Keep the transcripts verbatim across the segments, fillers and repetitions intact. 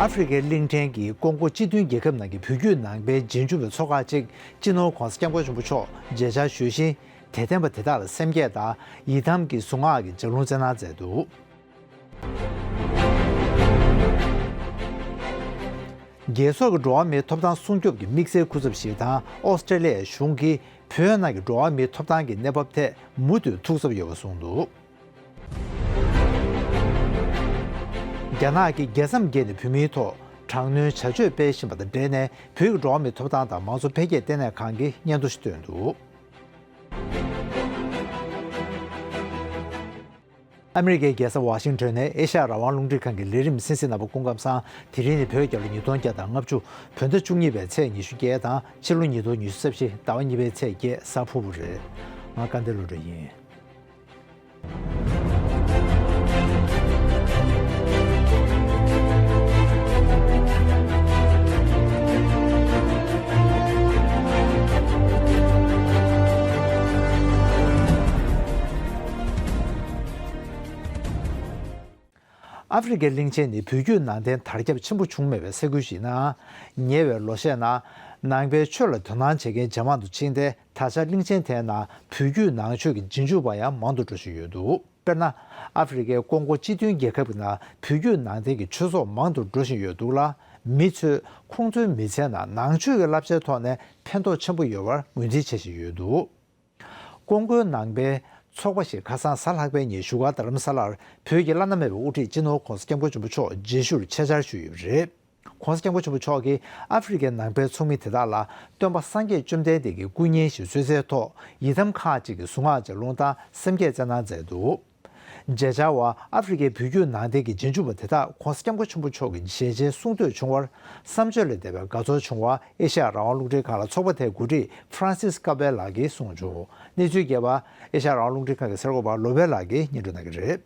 ཨ་ཧྥེ་རི་ཁའི་གླིང་ཕྲན་གྱི་ཀོང་ཀོ་སྤྱི་མཐུན་རྒྱལ་ཁབ་ནང་གི་བོད་བརྒྱུད་ནང་པའི་རྗེས་འཇུག་པའི་ཚོགས་ཁག་ཅིག་སྤྱི་ནོར་༧གོང་ས་༧སྐྱབས་མགོན་ཆེན་པོ་མཆོག་མཇལ་བཅར་ཞུས་ཤིང་། དད་ལྡན་པ་དེ་དག་ལ་སེམས་བསྐྱེད་དང་ཡི་དམ་གྱི་གཟུངས་སྔགས་ཀྱི་ལྗགས་ལུང་སྩལ་གནང་མཛད་འདུག། རྒྱལ་ཚོགས་ཀྱི་འགྲོ་བ་མིའི་ཐོབ་ཐང་སྲུང་སྐྱོབ་ཀྱི་དམིགས་བསལ་སྐུ་ཚབ་ཞིག་དང་ཨོ་སི་ཀྲེ་ལི་ཡའི་གཞུང་གིས་བོད་ནང་གི་འགྲོ་བ་མིའི་ཐོབ་ཐང་གི་གནས་བབ་ཐད་མུ་མཐུད་ཐུགས་འཚབ་ཡོད་པ་གསུངས་འདུག། རྒྱ་ནག་གིས་རྒྱལ་མཚམས་བརྒལ་ནས་བོད་མིའི་ཐོག་དྲག་གནོན་བྱ་སྤྱོད་སྤེལ་བཞིན་པ་དང་འབྲེལ་ནས། བོད་ཀྱི་འགྲོ་བ་མིའི་ཐོབ་ཐང་དང་མང་གཙོ་འཕེལ་རྒྱས་ལྟེ་གནས་ཁང་གིས་སྙན་ཐོ་ཞིག་བཏོན་འདུག། ཨ་མི་རི་ཀའི་རྒྱལ་ས་ཝ་ཤིང་ཊོན་ནས་ཨེ་ཤ་ཡ་རང་དབང་རླུང་འཕྲིན་ཁང་གི་ལས་རིམ་གསན་གཟིགས་གནང་བ་སྐུ་ཁམས་བཟང་། དེ་རིང་ནི་བོད་རྒྱལ་ལོ་ཉིས་སྟོང་བརྒྱ་དང་ལྔ་བཅུ། བོད་ཟླ་བཅུ་གཉིས་པའི་ཚེས་ཉི་ཤུ་བརྒྱད་དང་ཕྱི་ལོ་ཉིས་སྟོང་ཉི་ཤུ་རྩ་བཞི་ཟླ་བ་གཉིས་པའི་ཚེས་བརྒྱད་གཟའ་ཕུར་བུ་རེད། ང་སྐལ་ལྡན་བློ་གྲོས་ཡིན། ཨ་ཧྥེ་རི་ཁའི་གླིང་ཆེན་ནི་བོད་བརྒྱུད་ནང་བསྟན་དར་ཁྱབ་ཆེན་པོ་བྱུང་མེད་པའི་ས་ཁུལ་ཞིག་ཡིན་ནའང་། ཉེ་བའི་ལོ་ཤས་ནང་ནང་པའི་ཆོས་ལ་དོ་སྣང་བྱེད་མཁན་ཇེ་མང་དུ་ཕྱིན་ཏེ། ད་ཆ་གླིང་ཆེན་དེའི་ནང་བོད་བརྒྱུད་ནང་ཆོས་ཀྱི་རྗེས་འཇུག་པ་ཡང་མང་དུ་འགྲོ་བཞིན་ཡོད་འདུག། དཔེར་ན། ཨ་ཧྥེ་རི་ཁའི་ཀོང་ཀོ་སྤྱི་མཐུན་རྒྱལ་ཁབ་ཀྱི་ནང་བོད་བརྒྱུད་ནང་བསྟན་གྱི་ཆོས་ཚོགས་མང་དུ་འགྲོ་བཞིན་ཡོད་འདུག་ལ། མི་ཚོས་ཁོང་ཚོའི་མི་ཚེའི་ནང་ནང་ཆོས་ཀྱི་བསླབ་བྱའི་ཐོག་ནས་ཕན་ཐོགས་ཆེན་པོ་ཡོད་པར་ངོས་འཛིན་བྱེད་བཞིན་ཡོད་འདུག། ཀོང་ཀོའི་ནང་པའི་ཚོགས་པ་ཞིག་ཁ་སང་གཟའ་ལྷག་པའི་ཉིན་བཞུགས་སྒར་རྡ་རམ་ས་ལར་བོད་ཀྱི་བླ་ན་མེད་པའི་དབུ་ཁྲིད་སྤྱི་ནོར་༧གོང་ས་༧སྐྱབས་མགོན་ཆེན་པོ་མཆོག་མཇལ་ཞུར་ཆེད་བཅར་ཞུས་ཡོད་པ་རེད། ༧གོང་ས་༧སྐྱབས་མགོན་ཆེན་པོ་མཆོག་གིས་ཨ་ཧྥེ་རི་ཁའི་ནང་པའི་ཚོགས་མི་དེ་དག་ལ་སྟོན་པ་སངས་རྒྱས་བཅོམ་ལྡན་འདས་ཀྱི་སྐུ་བརྙན་ཞིག་གསོལ་སའི་ཐོག་ཡི་དམ་ཁག་ཅིག་གི་གཟུངས་སྔགས་ཀྱི་ལུང་དང་སེམས་བསྐྱེད་སྩལ་གནང་མཛད་འདུག། མཇལ་བཅར་བ་ཨ་ཧྥེ་རི་ཁའི་བོད་བརྒྱུད་ནང་བསྟན་གྱི་རྗེས་འཇུག་པ་དེ་དག་༧གོང་ས་༧སྐྱབས་མགོན་ཆེན་པོ་མཆོག་གི་ཞལ་མཇལ་གསུང་ཐོས་བྱུང་བར་བསམ་བརྗོད་ལས་འདས་པའི་དགའ་ཚོར་བྱུང་བ་ཨེ་ཤ་ཡ་རང་དབང་རླུང་འཕྲིན་ཁང་ལ་ཚོགས་པ་དེའི་འགོ་ཁྲིད་ཧྥ་རན་སིས་ཀ་པེ་ལགས་ཀྱིས་གསུངས་བྱུང་། གནས་ཚུལ་རྒྱས་པ་ཨེ་ཤ་ཡ་རང་དབང་རླུང་འཕྲིན་ཁང་གི་གསར་འགོད་པ་ལོ་པེ་ལགས་ཀྱིས་སྙན་སྒྲོན་གནང་གི་རེད།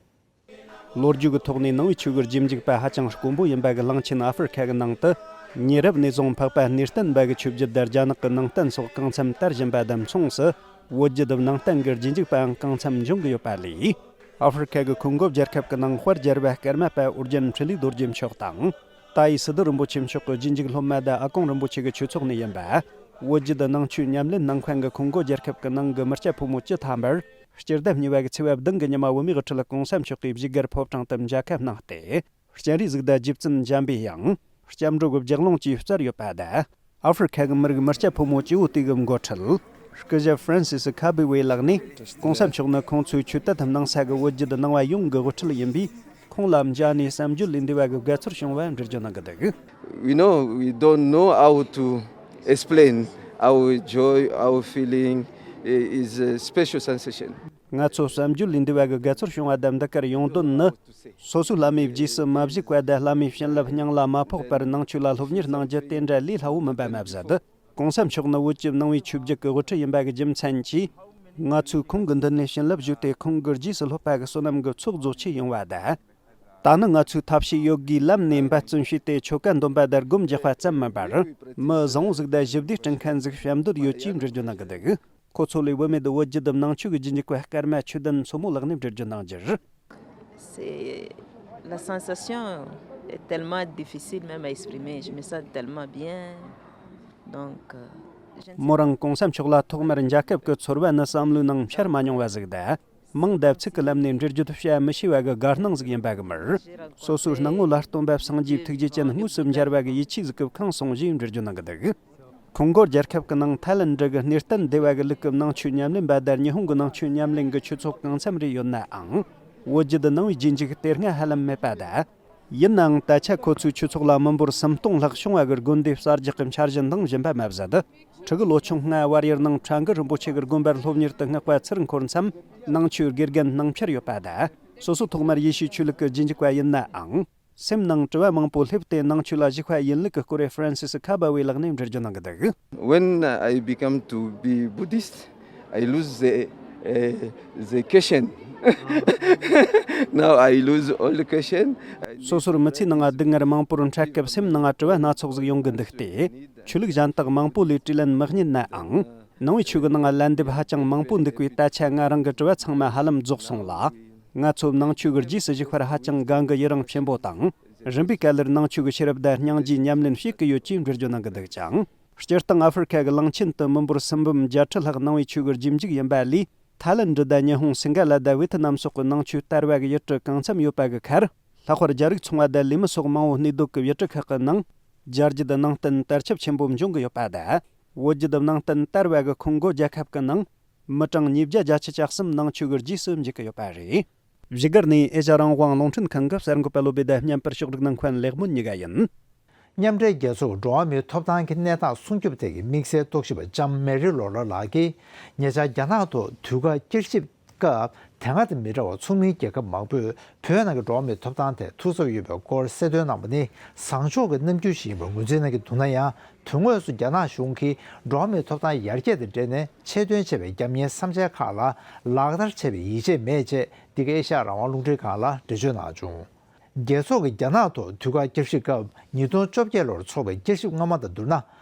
ལོ་རྒྱུས་ཀྱི་ཐོག་ནས་ནང་པའི་ཆོས་ཀྱི་རྗེས་འཇུག་པ་ཧ་ཅང་དཀོན་པོ་ཡིན་པ་གི་གླིང་ཆེན་ཨ་ཧྥེ་རི་ཁ་གི་ནང་དུ། ཉེ་རབས་ནས་བཟུང་འཕགས་པ་གནས་བརྟན་པ་གི་ཆོས་བརྒྱུད་དང་རྒྱ་ནག་གི་ནང་བསྟན་སོགས་གང་འཚམ་དར་བཞིན་པ་དང་མཚུངས་སུ། བོད་བརྒྱུད་ནང་བསྟན་གྱི་རྗེས་འཇུག་པའང་གང་འཚམ་འབྱུང་གི་ཡོད་པ་ལས། ཨ་ཧྥེ་རི་ཁ་གི་ཁོང་གོ་རྒྱལ་ཁབ་ཀྱི་ནང་དཔལ་རྒྱལ་བ་ཀརྨ་པ་ཨོ་རྒྱན་འཕྲིན་ལས་རྡོ་རྗེ་མཆོག་དང་། ཏཱ་ཡི་སི་ཏུ་རིན་པོ་ཆེ་མཆོག་གི་རྗེས་འཇུག་སློབ་མ་དང་ཨ་ཀོང་རིན་པོ་ཆེ་གི་ཆོས་ཚོགས་ནས་ཡིན་པ། བོད་བརྒྱུད་ནང་ཆོས་ཉམས་ལེན་གནང་མཁན་གྱི་ཁོང་གོ་རྒྱལ་ཁབ་ཀྱི་ནང་གི་མི་སྐྱ་ཕོ་མོ་བཅུ་ཐམ་པར། སྤྱི་ཟླ་གཉིས་པ་གི་ཚེས་པ་བདུན་གྱི་ཉི་མ་བོད་མིའི་དབུ་ཁྲིད་གོང་ས་མཆོག་གིས་བཞུགས་སྒར་ཕོ་བྲང་དུ་མཇལ་ཁ་གནང་སྟེ། སྤྱན་རས་གཟིགས་དང་རྗེ་བཙུན་འཇམ་པའི་དབྱངས། སྐྱབས་འགྲོ་གི་ལྗགས་ལུང་བཅས་སྩལ་ཡོད་པ་དང་། ཨ་ཧྥེ་རི་ཁ་གི་མི་རིགས་མི་སྐྱ་ཕོ་མོ་སྐྱེ་བོ་དེ་གི་འགོ་ཁྲིད། སྐུ་ཞབས་ཧྥ་རན་སི་སི་ཁ་བི་ཝེ་ལགས་ནས། གོང་ས་མཆོག་ནི་ཁོང་ཚོའི་ཆོས་དད་གནང་ས་གི་བོད་བརྒྱུད་ནང་པ་ཡོངས་ཀྱི་དབུ་ཁྲིད་ཡིན་པས། ཁོང་ལ་མཇལ་ནས་བསམ་བརྗོད་ལས་འདས་པ་གི་དགའ་ཚོར་བྱུང་བ་འགྲེལ་བརྗོད་གནང་གི་འདུག། We know, we don't know how to explain our joy, our feeling. Is a special sensation. ང་ཚོ་བསམ་བརྗོད་ལས་འདས་པ་གི་དགའ་ཚོར་བྱུང་བ་དང་འདི་གར་ཡོང་དོན་ནི། སོ་སོའི་བླ་མའི་རྗེས་སུ་མ་བཞུགས་པ་དང་བླ་མའི་བྱིན་རླབས་སྙིང་ལ་མ་ཕོག་པར་ནང་ཆོས་ལ་སློབ་གཉེར་གནང་རྒྱུ་དེ་འདྲ་ལས་སླ་བོ་མིན་པ་མ་ཟད། གོང་ས་མཆོག་ནི་བོད་ཀྱི་ནང་པའི་ཆོས་བརྒྱུད་ཀྱི་དབུ་ཁྲིད་ཡིན་པ་གི་རྒྱུ་མཚན་གྱིས། ང་ཚོས་ཁོང་གི་མདུན་ནས་བྱིན་རླབས་ཞུས་ཏེ་ཁོང་གི་རྗེས་སུ་སློབ་པ་གི་བསོད་ནམས་ཀྱི་ཚོགས་རྫོགས་ཆེད་ཡོང་བ་དང་། ད་ནི་ང་ཚོས་ཐབས་ཤེས་ཡོད་དགུའི་ལམ་ནས་འབད་བརྩོན་བྱས་ཏེ་ཆོ་ག་འདོན་པ་དང་སྒོམ་རྒྱག་པ་ཙམ་མིན་པར། མི་བཟང་བོ་ཟིག་དང་ཞི་བདེ་སྐྲུན་མཁན་ཟིག་བྱ་འདོད་ཡོད་ཅེས་འགྲེལ་བརྗོད་གནང་གི་འདུག། ཁོ་ཚོ་ལས་བུད་མེད་བོད་བརྒྱུད་དུ་ནང་ཆོས་ཀྱི་རྗེས་འཇུག་པ་སྐར་མ་ཆོས་ལྡན་མཚོ་མོ་ལགས་ནས་འགྲེལ་བརྗོད་གནང་རྒྱུར། C'est, la sensation est tellement difficile même à exprimer. Je me sens tellement bien. Donc, euh, je ne sais མོ་རང་གོང་ས་མཆོག་ལ་ཐོག་མར་མཇལ་སྐབས་ཀྱི་ཚོར་བ་ནི་བསམ་བློའི་ནང་འཆར་མ་མྱོང་བ་ཟིག་དང་། མིང་དང་ཚིག་གི་ལམ་ནས་འགྲེལ་བརྗོད་བྱ་མི་ཤེས་པ་གི་དགའ་སྣང་ཟིག་ཡིན་པ་གི་མིར། སོ་སོའི་སྣང་ངོ་ལ་སྟོན་པ་སངས་རྒྱས་ཐུགས་རྗེ་ཅན་དངོས་སུ་མཇལ་བ་གི་ཡིད་ཆེས་ཟིག་གིས་ཁེངས་སོང་ཞེས་འགྲེལ་བརྗོད་གནང་གི་འདུག། ཁོང་གོ་རྒྱལ་ཁབ་ཀྱི་ནང་ཐའི་ལན་ཌི་གི་གནས་བརྟན་སྡེ་བ་གི་ལུགས་ཀྱི་ནང་ཆོས་ཉམས་ལེན་པ་དང་ཉི་ཧོང་གི་ནང་ཆོས་ཉམས་ལེན་གྱི་ཆོས་ཚོགས་གང་འཚམ་རེ་ཡོད་ནའང་། བོད་བརྒྱུད་ནང་པའི་རྗེས་འཇུག་དེ་སྔ་ཧ་ལམ་མེད་པ་དང་། ཡིན་ནའང་ད་ཆ་ཁོ་ཚོའི་ཆོས་ཚོགས་ལ་མི་འབོར་སུམ་སྟོང་ལྷག་བྱུང་བ་གི་དགོན་སྡེ་གསར་རྒྱག་གི་འཆར་གཞི་འདིང་བཞིན་པ་མ་ཟད། ཕྲུ་གུ་ལོ་ཆུང་ལྔ་བར་ཡུལ་ནང་ཁྲ་འགུ་རིན་པོ་ཆེ་གི་དགོན་པར་སློབ་གཉེར་དུ་བསྔགས་པ་ཚུར་འཁོར་མཚམས་ནང་ཆོས་དགེ་རྒན་ནང་འཁྱར་ཡོད་པ་དང་། སོ་སོ་ཐོག་མར་ཡེ་ཤུའི་ཆོས་ལུགས་ཀྱི་རྗེས་འཇུག་པ་ཡིན་ནའང་། སེམས་ནང་དྲི་བ་མང་པོ་སླེབས་ཏེ་ནང་ཆོས་ལ་ཞུགས་པ་ཡིན་ལུགས་ཀྱི་སྐོར་ཧྥ་རན་སི་སི་ཁ་བ་ཝེ་ལགས་ནས་འགྲེལ་བརྗོད་གནང་གི་འདུག། When I become to be Buddhist, I lose the, uh, the question. Now I lose all the question. སོ་སོར་མི་ཚེའི་ནང་སྡུག་བསྔལ་མང་པོར་འཕྲད་སྐབས་སེམས་ནང་དྲི་བ་སྣ་ཚོགས་ཟིག་ཡོང་གི་འདུག་སྟེ། ཆོས་ལུགས་གཞན་དག་མང་པོ་ལས་དྲིས་ལན་མི་རྙེད་ནའང་། ནང་པའི་ཆོས་ཀྱི་ནང་ལན་འདེབས་ཧ་ཅང་མང་པོ་འདུག་པས། ད་ཆ་ང་རང་གི་དྲི་བ་ཚང་མ་ཧ་ལམ་རྫོགས་སོང་ལ། ང་ཚོ་ནང་ཆོས་ཀྱི་རྗེས་སུ་ཞུགས་པར་ཧ་ཅང་དགའ་མགུ་ཡི་རངས་ཆེན་པོ་དང་། རིམ་པས་ག་ལེར་ནང་ཆོས་ཀྱི་ཤེས་རབ་དང་སྙིང་རྗེའི་ཉམས་ལེན་བྱེད་ཀྱི་ཡོད་ཅེས་འགྲེལ་བརྗོད་གནང་གི་འདུག་ཅིང་། སྤྱིར་བཏང་ཨ་ཧྥེ་རི་ཁ་གི་གླིང་ཆེན་དུ་མི་འབོར་སུམ་འབུམ་བརྒྱད་ཁྲི་ལྷག་ནང་པའི་ཆོས་ཀྱི་རྗེས་འཇུག་ཡིན་པ་ལས། ཐའི་ལན་ཌི་དང་ཉི་ཧོང་སིང་ག་ལ་དང་ཝེ་ཐི་ནམ་སོགས་ཀྱི་ནང་ཆོས་དར་བ་གི་ཡུལ་གྲུ་གང་འཚམ་ཡོད་པ་གི་ཁར། ལྷག་པར་རྒྱ་རིགས་ཚོང་བ་དང་ལས་མི་སོགས་མང་བོ་གནས་སྡོད་ཀྱི་ཡུལ་གྲུ་ཁག་གི་ནང་། རྒྱ་རྒྱུད་ནང་བསྟན་དར་ཁྱབ་ཆེན་པོ་འབྱུང་གི་ཡོད་པ་དང་། བོད་བརྒྱུད་ནང་བསྟན་དར་བ་གི་ཁོངས་སྒོ་རྒྱལ་ཁབ་ཀྱི་ནང་། མི་གྲངས་ཉིས་བརྒྱ་བརྒྱད་ཅུ་གྱ་གསུམ་ནང་ཆོས་ཀྱི་རྗེས་སུ་འཇུག་གི་ཡོད་པ་རེད། བཞུགས་སྒར་ནས་ཨེ་ཤ་རང་དབང་རླུང་འཕྲིན་ཁང་གི་གསར་འགོད་པ་བློ་བྷེ་དང་བརྙན་པར་ཕྱོགས་སྒྲིག་གནང་མཁན་ལེགས་སྨོན་གཉིས་ཀ་ཡིན། མཉམ་འབྲེལ་རྒྱལ་ཚོགས་འགྲོ་བ་མིའི་ཐོབ་ཐང་གི་གནས་སྟངས་སྲུང་སྐྱོབ་ཐད་ཀྱི་དམིགས་བསལ་རྟོག་ཞིབ་པ་ལྕམ་མེ་རི་ལོ་ལ་ལགས་ཀྱིས། ཉེ་ཆར་རྒྱ་ནག་ཐོག་དུས་བཀག་བསྐྱར་ཞིབ་སྐབས། དེ་སྔ་དང་མི་འདྲ་བར་ཚོགས་མིའི་རྒྱལ་ཁབ་མང་པོས་བོད་ནང་གི་འགྲོ་བ་མིའི་ཐོབ་ཐང་ཐད་ཐུགས་འཚབ་ཡོད་པའི་སྐོར་གསལ་སྟོན་གནང་པ་ནི། བཟང་ཕྱོགས་ཀྱི་རྣམ་འགྱུར་ཞིག་ཡིན་པར་ངོས་འཛིན་གནང་གི་འདུག་ན་ཡང་། དོན་དངོས་སུ་རྒྱ་ནག་གཞུང་གིས་འགྲོ་བ་མིའི་ཐོབ་ཐང་ཡར་རྒྱས་དང་འབྲེལ་ནས་ཆེད་དོན་བྱས་པའི་རྒྱབ་གཉེར་བསམ་འཆར་ཁག་ལ་ལག་བསྟར་བྱས་པའི་ཡིད་ཆེས་མེད་ཅེས། འདི་ག་ཨེ་ཤ་ཡ་རང་དབང་རླུང་འཕྲིན་ཁང་ལ་འགྲེལ་བརྗོད་གནང་བྱུང་། རྒྱལ་ཚོགས་ཀྱིས་རྒྱ་ནག་ཐོག་དུས་བཀག་བསྐྱར་ཞིབ་སྐབས། ཉིས་སྟོང་བཅོ་བརྒྱད་ལོར་འཚོགས་པའི་བསྐྱར་ཞིབ་སྔ་མ་དང་བསྡུར་ན།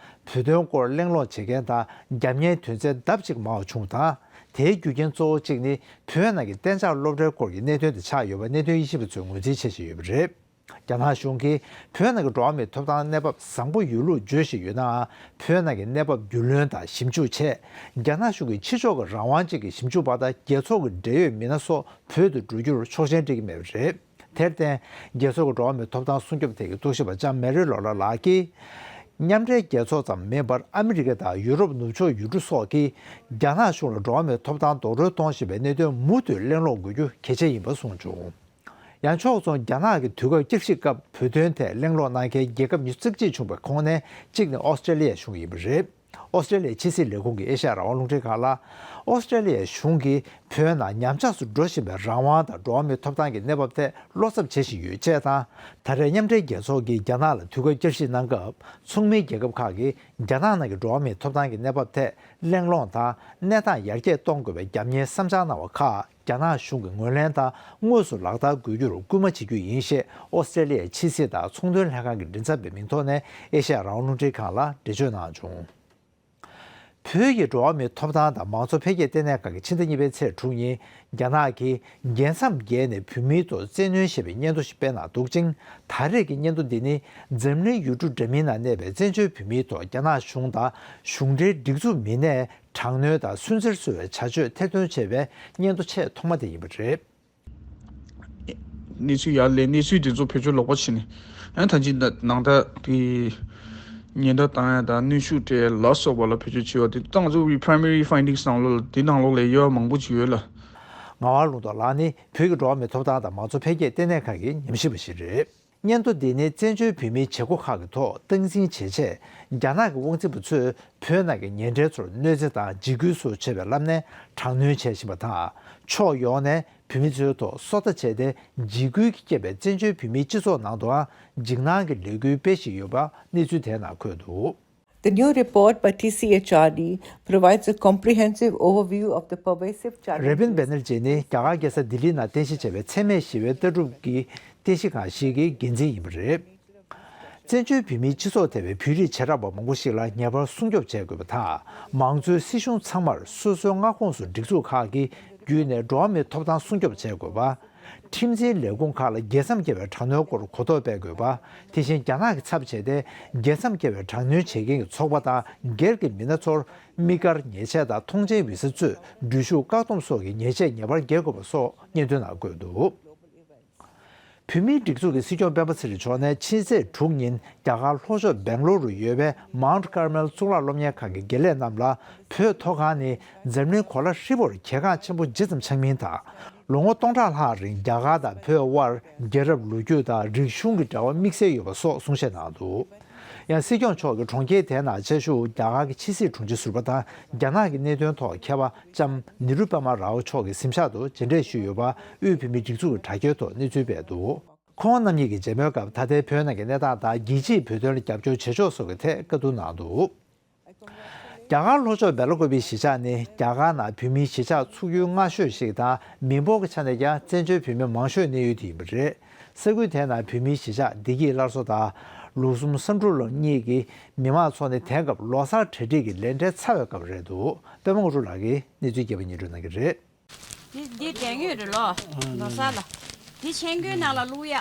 བོད་དོན་སྐོར་གླེང་སློང་བྱེད་མཁན་དང་རྒྱབ་གཉེར་དོན་ཚན་ལྡབ་གཅིག་མང་བ་བྱུང་བ་དང་། དེའི་རྒྱུ་རྐྱེན་གཙོ་བོ་གཅིག་ནི། བོད་ནང་གི་གཏན་འཇགས་སློབ་གྲྭའི་སྐོར་གྱི་གནད་དོན་དེ་ཆགས་ཡོད་པ་གནད་དོན་དབྱེ་ཞིབ་པ་ཚོས་ངོས་འཛིན་བྱེད་བཞིན་ཡོད་པ་རེད། རྒྱ་ནག་གཞུང་གིས་བོད་ནང་གི་འགྲོ་བ་མིའི་ཐོབ་ཐང་གནས་བབ་བཟང་པོ་ཡོད་ལུགས་བརྗོད་བཞིན་ཡོད་ནའང་། བོད་ནང་གི་གནས་བབ་རྒྱུས་ལོན་དང་ཞིབ་འཇུག་ཆེད། རྒྱ་ནག་གཞུང་གིས་ཕྱི་ཕྱོགས་ཀྱི་རང་དབང་ཅན་གྱི་ཞིབ་འཇུག་པ་དང་རྒྱལ་ཚོགས་ཀྱི་འབྲེལ་ཡོད་མི་སྣ་སོགས་བོད་དུ་འགྲོ་རྒྱུར་ཆོག་མཆན་སྤྲད་ཀྱི་མེད་པ་རེད། དེར་བརྟེན། རྒྱལ་ཚོགས་ཀྱི་འགྲོ་བ་མིའི་ཐོབ་ཐང་སྲུང་སྐྱོབ་ཐད་ཀྱི་རྟོག་ཞིབ་པ་ལྕམ་མེ་རི་ལོ་ལ་ལགས་ཀྱིས། མཉམ་འབྲེལ་རྒྱལ་ཚོགས་ཙམ་མིན་པར་ཨ་མི་རི་ཀ་དང་ཡུ་རོབ་ནུབ་ཕྱོགས་ཡུལ་གྲུ་སོགས་ཀྱིས་རྒྱ་ནག་གཞུང་ལ་འགྲོ་བ་མིའི་ཐོབ་ཐང་རྡོག་རོལ་གཏོང་བཞིན་པའི་གནད་དོན་མུ་མཐུད་གླེང་སློང་དགོས་རྒྱུ་གལ་ཆེ་ཡིན་པ་གསུངས་བྱུང་། ཡང་ཕྱོགས་མཚུངས་རྒྱ་ནག་གི་དུས་བཀག་བསྐྱར་ཞིབ་སྐབས་བོད་དོན་ཐད་གླེང་སློང་གནང་མཁན་རྒྱལ་ཁབ་ཉི་ཤུ་རྩ་གཅིག་བྱུང་བའི་ཁོངས་ནས་གཅིག་ནི་ཨོ་སི་ཀྲེ་ལི་ཡ་གཞུང་ཡིན་པ་རེད། ཨོ་སི་ཀྲེ་ལི་ཡའི་ཕྱི་སྲིད་ལས་ཁུངས་ཀྱིས་ཨེ་ཤ་ཡ་རང་དབང་རླུང་འཕྲིན་ཁང་ལ། ཨོ་སི་ཀྲེ་ལི་ཡའི་གཞུང་གིས་བོད་ནང་ཉམས་ཆག་ཏུ་འགྲོ་བཞིན་པའི་རང་དབང་དང་འགྲོ་བ་མིའི་ཐོབ་ཐང་གི་གནས་བབ་ཐད་བློ་འཚབ་བྱེད་བཞིན་ཡོད་ཅེས་དང་། ད་རེས་མཉམ་འབྲེལ་རྒྱལ་ཚོགས་ཀྱིས་རྒྱ་ནག་ལ་དུས་བཀག་བསྐྱར་ཞིབ་གནང་སྐབས། ཚོགས་མིའི་རྒྱལ་ཁབ་ཁག་གིས་རྒྱ་ནག་ནང་གི་འགྲོ་བ་མིའི་ཐོབ་ཐང་གི་གནས་བབ་ཐད་གླེང་སློང་དང་། གནས་སྟངས་ཡར་རྒྱས་གཏོང་དགོས་པའི་རྒྱབ་གཉེར་བསམ་འཆར་གནང་བ་ཁག་རྒྱ་ནག་གཞུང་གིས་ངོས་ལེན་དང་དངོས་སུ་ལག་བསྟར་དགོས་རྒྱུར་སྐུལ་མ་བྱེད་རྒྱུ་ཡིན་ཞེས་ཨོ་སི་ཀྲེ་ལི་ཡའི་ཕྱི་སྲིད་དང་ཚོང་དོན་ལྷན་ཁང་གི་མགྲིན་ཚབ་པའི་མིང་ཐོག་ནས་ཨེ་ཤ་ཡ་རང་དབང་རླུང་འཕྲིན་ཁང་ལ་འགྲེལ་བརྗོད་གནང་བྱུང་། བོད་ཀྱི་འགྲོ་བ་མིའི་ཐོབ་ཐང་དང་མང་གཙོ་འཕེལ་རྒྱས་ལྟེ་གནས་ཁང་གིས་ཕྱི་ཟླ་གཉིས་པའི་ཚེས་དྲུག་ཉིན་རྒྱ་ནག་གིས་རྒྱལ་མཚམས་བརྒལ་ནས་བོད་མིའི་ཐོག་བཙན་གནོན་བྱས་པའི་སྙན་ཐོ་ཞིག་སྤེལ་གནང་འདུག་ཅིང་། ད་རེས་ཀྱི་སྙན་ཐོ་འདི་ནི་འཛམ་གླིང་ཡུལ་གྲུ་འདྲ་མིན་ནང་གནས་པའི་བཙན་བྱོལ་བོད་མིའི་ཐོག་རྒྱ་ནག་གཞུང་དང་གཞུང་འབྲེལ་སྒྲིག་འཛུགས་མི་སྣས་དྲག་གནོན་དང་སུན་གཙེར་བཟོ་བའི་བྱ་སྤྱོད་ཐེར་འདོན་བྱས་པའི་སྙན་ཐོ་ཆེས་ཐོག་མ་དེ་ཡིན་པ་རེད། གནས་ཚུལ་ཡར་ལས་གནས་ཚུལ་དེ་ཚོ་བེད་སྤྱོད་ལོག་པ་བྱས་ནས་ཨ་ད་ཅི་ནང་ད་དེ་ཉེན་བརྡ་བཏང་ཡ་དང་གནོན་ཤུགས་སྤྲད་ལ་སོགས་པ་ལ་བེད་སྤྱོད་བྱས་པ་དེ་ད་ང་ཚོ་གི་primary findings་ནང་ལོགས་ལ་དེ་ནང་ལོགས་ལ་ཡོད་མང་པོ་ཅིག་ཡོད་ལ། ངག་དབང་ལུང་རྟོགས་ལགས་ནི་བོད་ཀྱི་འགྲོ་བ་མིའི་ཐོབ་ཐང་དང་མང་གཙོ་འཕེལ་རྒྱས་ལྟེ་གནས་ཁང་གི་ཉམས་ཞིབ་པ་ཞིག་རེད། སྙན་ཐོ་འདི་ནི་བཙན་བྱོལ་བོད་མིའི་བྱེད་སྒོ་ཁག་གི་ཐོག་སྟངས་འཛིན་བྱེད་ཆེད། རྒྱ་ནག་གི་དབང་འཛིན་པ་ཚོས་བོད་ནང་གི་ཉེ་འབྲེལ་ཚོར་གནོད་འཚེ་དང་འཇིགས་སྐུལ་སོགས་བྱེད་པའི་ལམ་ནས་དྲག་གནོན་བྱེད་བཞིན་པ་དང་། ཕྱོགས་ཡོངས་ནས་བོད་མི་ཚོའི་ཐོག་སོ་ལྟ་བྱས་ཏེ། འཇིགས་སྐུལ་གྱིས་བསྐྱེད་པའི་བཙན་བྱོལ་བོད་མིའི་སྤྱི་ཚོགས་ནང་དུའང་འཇིགས་སྣང་གི་ལས་འགུལ་སྤེལ་བཞིན་ཡོད་པ་གནས་ཚུལ་དེའི་ནང་འཁོད་འདུག། The new report by T C H R D provides a comprehensive overview of the pervasive challenges. རེ་བིན་བེ་ནར་ཇི་ནི་རྒྱ་གར་རྒྱལ་ས་ལྡི་ལི་ནང་རྟེན་གཞི་བྱས་པའི་འཚེ་མེད་ཞི་བའི་ལྟ་གྲུབ་ཀྱི་རྟེན་གཞི་ཁང་ཞིག་གི་འགན་འཛིན་ཡིན་པ་རེད། བཙན་བྱོལ་བོད་མིའི་སྤྱི་ཚོགས་དེ་བས་བོད་རིགས་བྱེ་བྲག་པ་མང་པོ་ཞིག་ལ་ངེས་པར་སྲུང་སྐྱོབ་བྱེད་དགོས་པ་དང་། མང་གཙོའི་སྲིད་གཞུང་ཚང་མར་སོ་སོའི་མངའ་ཁོངས་སུ་སྒྲིག་འཛུགས་ཁག་གིས་བརྒྱུད་ནས་འགྲོ་བ་མིའི་ཐོབ་ཐང་སྲུང་སྐྱོབ་བྱེད་དགོས་པ། ཁྲིམས་འཛིན་ལས་ཁུངས་ཁག་ལ་རྒྱལ་མཚམས་བརྒལ་བའི་དྲག་གནོན་སྐོར་གོ་རྟོགས་སྤེལ་དགོས་པ། དེ་བཞིན་རྒྱ་ནག་གི་ཚབ་བྱས་ཏེ་རྒྱལ་མཚམས་བརྒལ་བའི་དྲག་གནོན་བྱེད་མཁན་གྱི་ཚོགས་པ་དང་སྒེར་གྱི་མི་སྣ་ཚོར་དམིགས་བཀར་ཉེས་ཆད་དང་ཐོངས་མཆན་འོས་གསལ་གཙོས་འགྲུལ་བཞུད་བཀག་སྡོམ་སོགས་ཀྱི་ཉེས་ཆད་ངེས་པར་འགེལ་དགོས་པ་སོགས་སྙན་ཐོའི་ནང་འཁོད་འདུག། བོད་མིའི་སྒྲིག་འཛུགས་ཀྱི་སྲིད་སྐྱོང་སྤེན་པ་ཚེ་རིང་མཆོག་ནས་ཕྱི་ཚེས་དྲུག་ཉིན་རྒྱ་གར་ལྷོ་ཕྱོགས་སྦེང་ལོར་རུ་ཡོད་པའི་Mount Carmel་གཙུག་ལག་སློབ་གཉེར་ཁང་གི་དགེ་ལས་རྣམས་ལ་བོད་མཐོ་སྒང་ནི་འཛམ་གླིང་གོ་ལ་ཧྲིལ་པོར་གལ་འགངས་ཆེན་པོ་ཇི་ཙམ་ཆགས་མིན་དང་། ལོ་ངོ་སྟོང་ཕྲག་ལྷག་རིང་རྒྱ་གར་དང་བོད་དབར་རྒྱལ་རབས་ལོ་རྒྱུས་དང་རིག་གཞུང་གི་འབྲེལ་བ་དམིགས་བསལ་ཡོད་པ་སོགས་གསུང་བཤད་གནང་འདུག། ཡང་སྲིད་སྐྱོང་མཆོག་གིས་གྲོང་ཁྱེར་དེའི་ནང་ཆེད་ཞུགས་རྒྱ་གར་གྱི་ཕྱི་སྲིད་དྲུང་ཆེ་ཟུར་པ་དང་རྒྱ་ནག་གི་གནད་དོན་ཐོག་མཁས་པ་ལྕམ་ནི་རུ་པ་མ་རའོ་མཆོག་གིས་གཟིམ་ཤག་ཏུ་མཇལ་འཕྲད་ཞུས་ཡོད་པ་དབུས་བོད་མིའི་སྒྲིག་འཛུགས་ཀྱི་དྲ་རྒྱའི་ཐོག་གནས་ཚུལ་སྤེལ་འདུག། ཁོང་རྣམ་གཉིས་ཀྱི་མཇལ་མོལ་སྐབས་ད་ལྟའི་བོད་ནང་གི་གནས་སྟངས་དང་རྒྱལ་སྤྱིས་བོད་དོན་ལ་རྒྱབ་སྐྱོར་བྱེད་ཕྱོགས་སོགས་ཀྱི་ཐད་བཀའ་བསྡུར་གནང་འདུག། རྒྱ་གར་ལྷོ་ཕྱོགས་སྦེ་ལ་ཀོབ་པའི་གཞིས་ཆགས་ནི་རྒྱ་གར་ནང་བོད་མིའི་གཞིས་ཆགས་ཚུགས་ཡུལ་སྔ་ཤོས་ཤིག་དང་མི་འབོར་གྱི་ཆ་ནས་ཀྱང་བཙན་བྱོལ་བོད་མི་མང་ཤོས་གནས་ཡུལ་དེ་ཡིན་པ་རེད། ས་ཁུལ་དེའི་ནང་བོད་མིའི་གཞིས་ཆགས་བདེ་སྐྱིད་སླར་གསོ་དང་ལུགས་གསུམ་བསམ་གྲུབ་སློབ་གཉིས་ཀྱི་མི་མང་ཚོགས་ནི་དེང་སྐབས་ལོ་གསར་གྲ་སྒྲིག་གི་ལས་གྲྭའི་ཚ་བའི་སྐབས་རེད་འདུག། པད་མ་དངོས་གྲུབ་ལགས་ཀྱིས་གནས་ཚུལ་རྒྱས་པ་སྙན་སྒྲོན་གནང་གི་རེད། འདི་འདི་འགྲན་ཡོད་རེད་ལོ། ལོ་གསར་ལ། འདི་མཆན་གོས་ནང་ལ་བླུག་ཡ།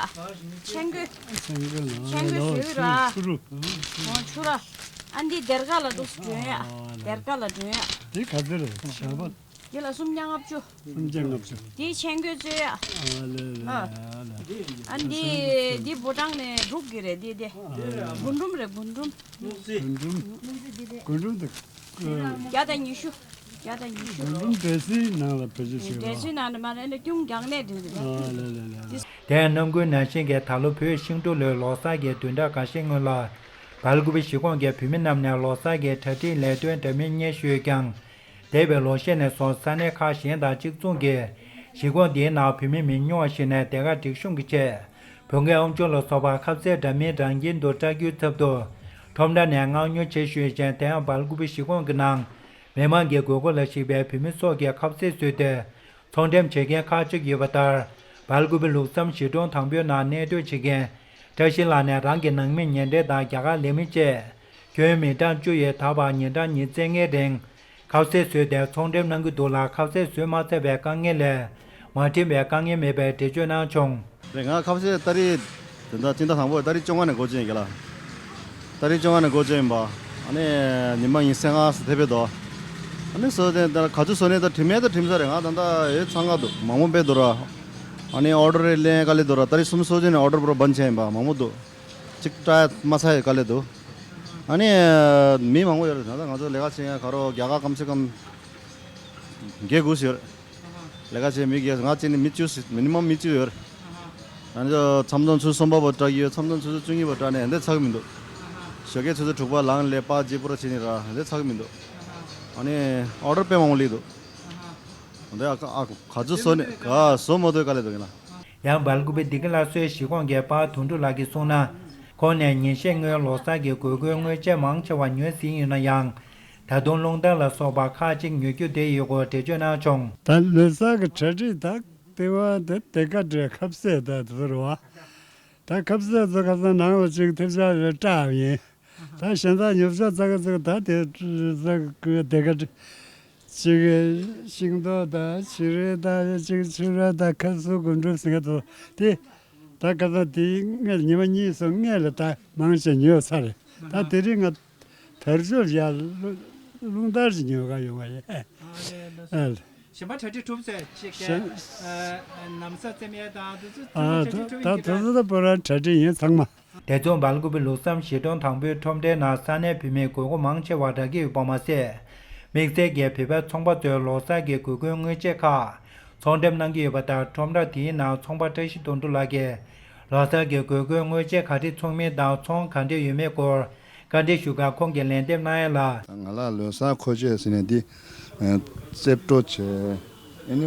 མཆན་གོས། མཆན་གོས་ལ་མཆན་གོས་ལ་བཟོས་ར། ཆུ་རུ། འོ་ཆུ་ར། ཨ་འདི་སྡེར་ཁ་ལ་འདུག་སྒྲོན་ཡ། སྡེར་ཁ་ལ་སྒྲོན་ཡ། འདི་ག་ཚོད་རེད་ཞག་པ། འདི་ལ་སུམ་བརྒྱ་ལྔ་བཅུ། སུམ་བརྒྱ་ལྔ་བཅུ། འདི་མཆན་གོས་བཙོས་ཡ། ཨ་ལེ་ལེ་ཨ། ཨ་ལེ། ཨ་འདི་འདི་འབུ་ཊང་ནས་འབྲུག་གི་རེད་འདི་འདི། འབུ་འབྲུམ་རེད་འབུ་འབྲུམ། རྒུན་འབྲུམ། རྒུན་འབྲུམ་དེ། བརྒྱ་དང་ཉི་ཤུ། བརྒྱ་དང་ཉི་ཤུ། རྒུན་འབྲུམ་འབྲས་སིལ་ནང་ལ་བེད་སྤྱོད་བྱེད་འབྲས་སིལ་ནང་ལ་མ་རེད་ན་ཀྱུང་རྒྱག་ནས་འདྲ་རེད། ཨ་ལེ་ལེ་ལེ། དེ་ཡང་གནམ་སྒོའི་ནང་བཞིན་གྱི་ད་ལོ་བོད་ཤིང་འབྲུག་ལོའི་ལོ་གསར་གྱི་བདུན་ཕྲག་འགའ་ཤས་སྔོན་ལ། སྦེལ་ཀུ་པེ་གཞིས་ཁོངས་ཀྱི་བོད་མི་རྣམས་ནས་ལོ་གསར་གྱི་གྲ་སྒྲིག་ལས་དོན་འདྲ་མིན་སྙན་ཞུས་ཀྱང་། འདས་པའི་ལོ་ཤས་ནས་བཟུང་ས་གནས་ཁག་གཞན་དང་གཅིག་མཚུངས་ཀྱིས་གཞིས་ཁོངས་འདིའི་ནང་བོད་མི་མི་ཉུང་བ་ཞིག་ནས་སྡེར་ཁ་སྒྲིག་གཤོམ་གྱི་ཆེད། བོད་སྐད་ཨམ་ཅོག་ལ་སོགས་པ་ཁ་གསལ་འདྲ་མིན་རང་ཁྱིམ་དུ་བཀྲ་རྒྱུའི་ཚབ་ཏུ། ཁྲོམ་ར་ནས་མངགས་ཉོ་བྱེད་ཞུས་ཤིང་། དེ་ཡང་སྦེལ་ཀུ་པེ་གཞིས་ཁོངས་ཀྱི་ནང་མི་མང་གི་དགོས་མཁོ་ལ་གཞིགས་པའི་བོད་མི་སོགས་ཀྱིས་ཁ་ཟས་བཟོས་ཏེ། ཚོང་འགྲེམས་བྱེད་མཁན་ཁག་ཅིག་ཡོད་པ་ལྟར། སྦེལ་ཀུ་པེ་ལུགས་བསམ་གཞིས་གྲོང་དང་པོའི་ནང་གནས་སྡོད་བྱེད་མཁན་བཀྲ་ཤིས་ལགས་ནས་རང་གི་ནང་མི་ཉེ་འབྲེལ་དང་རྒྱ་གར་ལས་མི་བཅས་ཁྱོན་མི་གྲངས་བཅུ་ཡིས་ད་བར་ཉིན་གྲངས་ཉི་ཤུ་རྩ་ལྔའི་རིང་ཁ་ཟས་བཟོས་ཏེ་ཚོང་འགྲེམས་གནང་གི་འདུག་ལ། ཁ་ཟས་བཟོས་མ་ཚར་བའི་དཀའ་ངལ་ལས་མ་འགྲིམ་པའི་དཀའ་ངལ་མེད་པའི་འགྲེལ་བརྗོད་གནང་བྱུང་། རེད། ང་ཁ་ཟས་ཏ་རིག་དེ་འདྲ་སྤྱི་ཟླ་དང་པོ་ཏ་རིག་བཅོ་ལྔ་ནས་འགོ་བཙུགས་ཡིན་གྱི་ལ། ཏ་རིག་བཅོ་ལྔ་ནས་འགོ་བཙུགས་ཡིན་པ། ཨ་ནི་ཉི་མ་ཉི་ཤུ་རྩ་ལྔ་ཙམ་ཕེབས་ཕེབས་འདུག་ཨ་ནི་བཟོ་དེ་ད་ག་ཚོད་བཟོ་ནས་ད་གྲིམ་ཡས་ད་གྲིམ་ས་རེད། ང་ད་ལྟ་ཡོད་ཚང་ག་འདུག་མང་པོ་ཕེབས་འདུག་ར། ཨ་ནི་ཨོ་ཌར་རེ་ལེན་དཀའ་ལས་འདུག་ར། ཏ་རིག་གསུམ་བཟོ་བྱས་ནས་ཨོ་ཌར་པུ་རོ་བན་བྱས་ཡིན་པ། མང་པོ་འདུག་གཅིག་སྤྲད་མ་ཚར་ཡས་དཀའ་ལས་འདུག་ཨ་ནི་མི་མང་པོ་ཡོད་རེད། ད་ལྟ་ང་ཚོ་ལས་ཀ་བྱེད་མཁན་ག་རོ་རྒྱ་གར་གམ་སེ་གམ་བརྒྱད་དགུ་ཙམ་ཡོད་རེད། ལས་ཀ་བྱེད་མི་གིས་ང་བཅས་ནི་མི་བཅུ་ཟེར། མི་ནི་མམ་མི་བཅུ་ཡོད། ཨ་ནི་མཚམས་མཚམས་ཚུར་གསུམ་པ་བོ་སྤྲད་ཀྱི་ཡོད། མཚམས་མཚམས་ཚུར་བཅུ་གཉིས་པ་སྤྲད་ནས་འདི་ཚར་གི་མི་འདུག་ཞོགས་ཀས་ཚུར་ཚུར་དྲུག་པ་ལངས་ལས་པ་ཅི་པུ་ར་བྱེད་ནི་ར་འདི་ཚར་གི་མི་འདུག་ཨ་ནི་ཨོ་ཌར་དཔེ་མང་པོ་སླེབས་འདུག་འདི་ཨ་ཨ་ག་ཚོད་བཟོ་ནི་ག་བཟོ་མ་ཐུབ་དཀའ་ལས་འདུག་ཡིན་ན། ཡང་སྦེལ་ཀུ་པེ་བདེ་སྐྱིད་སླར་གསོའི་གཞིས་ཁོངས་ཀྱི་པ་དོན་གྲུབ་ལགས་ཀྱིས་གསུངས་ན། ཁོང་ནས་ཉིན་ཤས་སྔོན་ལོ་གསར་གྱི་དགོས་མཁོའི་དངོས་ཆས་མང་ཆེ་བ་ཉོས་ཟིན་ཡོད་ན་ཡང་། ད་དུང་རླུང་ལྟར་ལ་སོགས་པ་ཁག་ཅིག་ཉོ་རྒྱུ་དེ་ཡོད་སྐོར་འགྲེལ་བརྗོད་གནང་བྱུང་། ད་ལོ་གསར་གྱི་གྲ་སྒྲིག་ད་ལྟེ་བ་དེ་དེ་ག་འདྲའི་ཁ་ཟས་ད་དེ་ཚོ་རེད་བ། ད་ཁ་ཟས་ཚོ་ཁ་སང་ནང་ལ་ཅིག་ཐེབས་ཆག་རེ་སྤྲད་ཡིན། ད་གཞན་དག་ཉོ་ཆ་ཙག་ཙིག་ད་དེ་ཙག་དེ་ག་འདྲ་ཅིག་ཤིང་ཏོག་དང་བྱི་རིལ་དང་ཅིག་ཕྱུར་ར་དང་ཁ་ཟས་རྒུན་འབྲུམ་ཟེར་མཁན་ཚོ་དེ། ད་ཁ་སང་དེའི་སྔ་ཉི་མ་གཉིས་གསུམ་སྔས་ལ་ད་མང་ཆེ་ཉོས་ཚར་རེད། ད་དེ་རིང་ང་དལ་འབྱོར་ཡར་རླུང་རླུང་ལྟར་གྱི་ཉོ་ག་ཡོང་བ་ཡིན། ཨ་ལེ། ཨ་ལེ། གཞན་པ་གྲ་སྒྲིག་གྲུབ་ཟེར་ཅིག་གས། གཞན། ཨ་ནམ་ཟ་རྩེད་མེད་དང་དེ་ཚོ་ཨ་ཚང་མ་གྲ་ད་སྒྲིག་གྲུབ་ད་ཡིན་གྱི་ད་རེད། ད་ད་པོ་རང་གྲ་སྒྲིག་ཡིན་ཚང་མ། དེ་མཚུངས་སྦེལ་ཀུ་པེ་ལུགས་བསམ་གཞིས་གྲོང་དང་པོའི་ཁྲོམ་རའི་ནང་ས་གནས་བོད་མིའི་དགོས་མཁོ་མང་ཆེ་བ་རག་གི་ཡོད་པ་མ་ཟད། དམིགས་བསལ་གྱིས་བོད་པའི་ཚོང་པ་ཚོས་ལོ་གསར་གྱི་དགོས་མཁོའི་དངོས་ཆས་ཁག་ཚོང་འགྲེམས་གནང་གི་ཡོད་པ་ལྟར། ཁྲོམ་ར་དེའི་ནང་ཚོང་པ་བཀྲ་ཤིས་དོན་གྲུབ་ལགས་ཀྱིས་ལོ་གསར་གྱི་དགོས་མཁོའི་དངོས་ཆས་ག་རེ་ཚོང་མིན་དང་ཚོང་ག་འདྲས་ཡོད་མེད་སྐོར་བཀའ་འདྲི་ཞུས་སྐབས་ཁོང་གིས་ལན་འདེབས་གནང་ཡ་ལ། ང་ལ་ལོ་གསར་མཁོ་ཆས་ཟེར་ནས་འདི་ཨ་རྩེབ་བྲོ་བྱས། ཨ་ནི་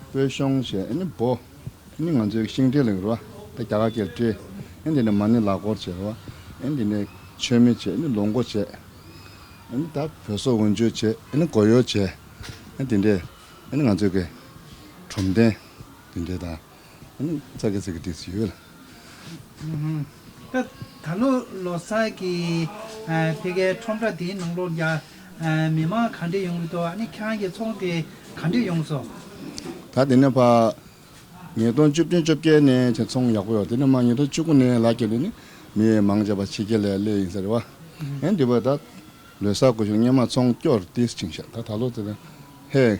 སྤོས་གཞོང་བྱས། ཨ་ནི་འབོ། ཨ་ནི་ང་ཚོའི་ཤིང་འབྲས་ལབ་ཀྱི་རེད་བ། ད་རྒྱ་གར་སྐད་ལ་ཊེ། ཨ་ནི་འདི་ནས་མ་ཎི་ལག་འཁོར་བྱས་རེད་བ། ཨ་ནི་འདི་ནས་མཆོད་མེ་བྱས། ཨ་ནི་ལོ་མགོ་བྱས། ཨ་ནི་ད་བོད་སོག་འོག་འཇུག་བྱས། ཨ་ནི་མགོ་ཡོར་བྱས། ཨ་ནི་འདི་འདྲས། ཨ་ནི་ང་ཚོའི་གི་གྲུམ་གདན་འདི་འདྲས་དང་། ཨ་ནི་ཙག་གི་ཙིག་གི་ཏིག་ཙི་ཡོད་ལ། ཨུ་ཧུམ། ད་ད་ལོ་ལོ་གསར་གྱི་ཨ་ཕ་གིའི་ཁྲོམ་ར་དེའི་ནང་ལོགས་ལ་ཡ་ཨ་མི་མང་ག་འདྲས་ཡོང་གི་འདུག་ཨ་ནི་ཁྱེད་རང་གི་ཚོང་དེ་ག་འདྲས་ཡོང་སོང་། ད་དེ་ནས་ཕར་ཉིས་སྟོང་བཅུ་བདུན་བཅོ་བརྒྱད་ནས་ཚོང་ཡག་པོ་ཡོད། དེ་ནས་མར་ཉིས་སྟོང་བཅུ་དགུ་ནས་ལ་རྒྱབ་ནས་ནི་མི་མང་ཆེ་བ་ཕྱི་རྒྱལ་ལ་སླེབས་ཡིན་ས་རེད་བ། ཨེ་འདི་བ་ད་ལོ་གསར་གོ་ཤུགས་སྔོན་མ་ཚོང་སྐྱོར་ཏིས་ཅིང་ཤག་ད་ད་ལོ་དེ་ལ་ཧེ།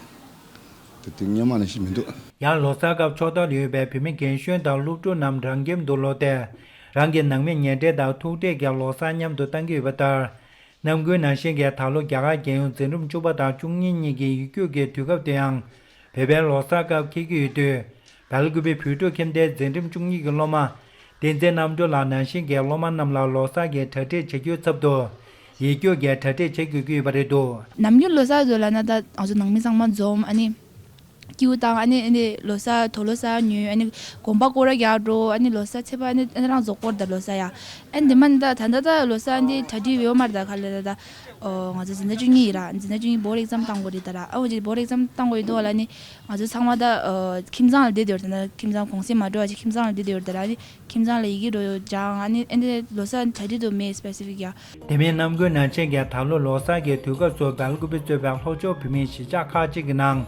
དེ་དེ་སྔོན་མ་ནང་བཞིན་མི་འདུག་ཡང་ལོ་གསར་སྐབས་ཕྱོགས་མཐའ་ལ་ཡོད་པའི་བོད་མི་རྒན་གཞོན་དང་སློབ་ཕྲུག་རྣམས་རང་ཁྱིམ་དུ་ལོག་སྟེ། རང་གི་ནང་མི་ཉེ་འབྲེལ་དང་ཐུག་འཕྲད་ཀྱིས་ལོ་གསར་མཉམ་དུ་བཏང་གི་ཡོད་པ་ལྟར། ནམ་རྒྱུན་ནང་བཞིན་གྱི་ད་ལོ་རྒྱ་གར་རྒྱལ་ཡོངས་འཛིན་རིམ་བཅུ་པ་དང་བཅུ་གཉིས་གཉིས་ཀྱི་ཡིག་རྒྱུགས་ཀྱི་དུས་སྐབས་དེའང་བོད་པའི་ལོ་གསར་སྐབས་འཁེལ་གྱི་ཡོད་དུས། སྦེལ་ཀུ་པེ་བོད་ཕྲུག་ཁྱིམ་སྡེའི་འཛིན་རིམ་བཅུ་གཉིས་ཀྱི་སློབ་མ་བསྟན་འཛིན་རྣམ་གྲོལ་ལགས་ནང་བཞིན་གྱི་སློབ་མ་རྣམས་ལ་ལོ་གསར་གྱི་གྲ་སྒྲིག་བྱ་རྒྱུའི་ཚབ་ཏུ་ཡིག་རྒྱུགས་ཀྱི་གྲ་སྒྲིག་བྱེད་དགོས་ཀྱི་ཡོད་པ་རེད་འདུག་ནམ་རྒྱུན་ལོ་གསར་དུས་ལ་ན་ད་ང་ཚོ་ནང་མི་ཚང་མ་འཛོམས། ཨ་ནི་ཀེའུ་བཏང་། ཨ་ནི་ཨ་ནི་ལོ་གསར་དུག་ལོག་གསར་ཉོས། ཨ་ནི་གོམ་པ་སྐོར་ར་རྒྱག་འགྲོ། ཨ་ནི་ལོ་གསར་ཚེས་པ་ཨ་ནི་ཨ་ནི་རང་རྫོགས་སྐོར་ད་ལོ་གསར་ཡ། ཨ་ནི་དེ་མ་ནི་ད་ད་ད་ད་ལོ་གསར་འདི་གྲ་སྒྲིག་ཡོད་མ་རེད། ད་ག་ལེ་ད་ད་ཨོ་ང་ཚོ་འཛིན་གྲྭ་བཅུ་གཉིས་ཡིན་ར། འཛིན་གྲྭ་བཅུ་གཉིས་བོར་ཨེག་ཛམ་བཏང་དགོས་རེད་ད་ར། ཨ་འོ་ཅི་བོར་ཨེག་ཛམ་བཏང་དགོས་ཡོད་དོ་ལ་ནི། ང་ཚོ་ཚང་མ་ད་ཨོ་ཁྱིམ་ཚང་ལ་བསྡད་དེ་ཡོད་རེད། ད་ཁྱིམ་ཚང་གུང་སེང་མ་འགྲོ་བ་ཅིག་ཁྱིམ་ཚང་ལ་བསྡད་དེ་ཡོད་རེད་ད་ར། ཨ་ནི་ཁྱིམ་ཚང་ལ་ཡི་གེ་འགྲོ་སྦྱང་། ཨ་ནི་ཨ་ནི་ལོ་གསར་གྲ་སྒྲིག་དུ་མེད་སི་པེ་སི་ཕིག་ཡ། དེ་མིན་ནམ་རྒྱུན་ནང་བཞིན་གྱི་ད་ལོ་ལོ་གསར་གྱི་དུས་སྐབས་སུ་སྦེལ་ཀུ་པེ་གཙོས་པའི་ལྷོ་ཕྱོགས་བོད་མིའི་གཞིས་ཆགས་ཁག་ཅིག་གི་ནང་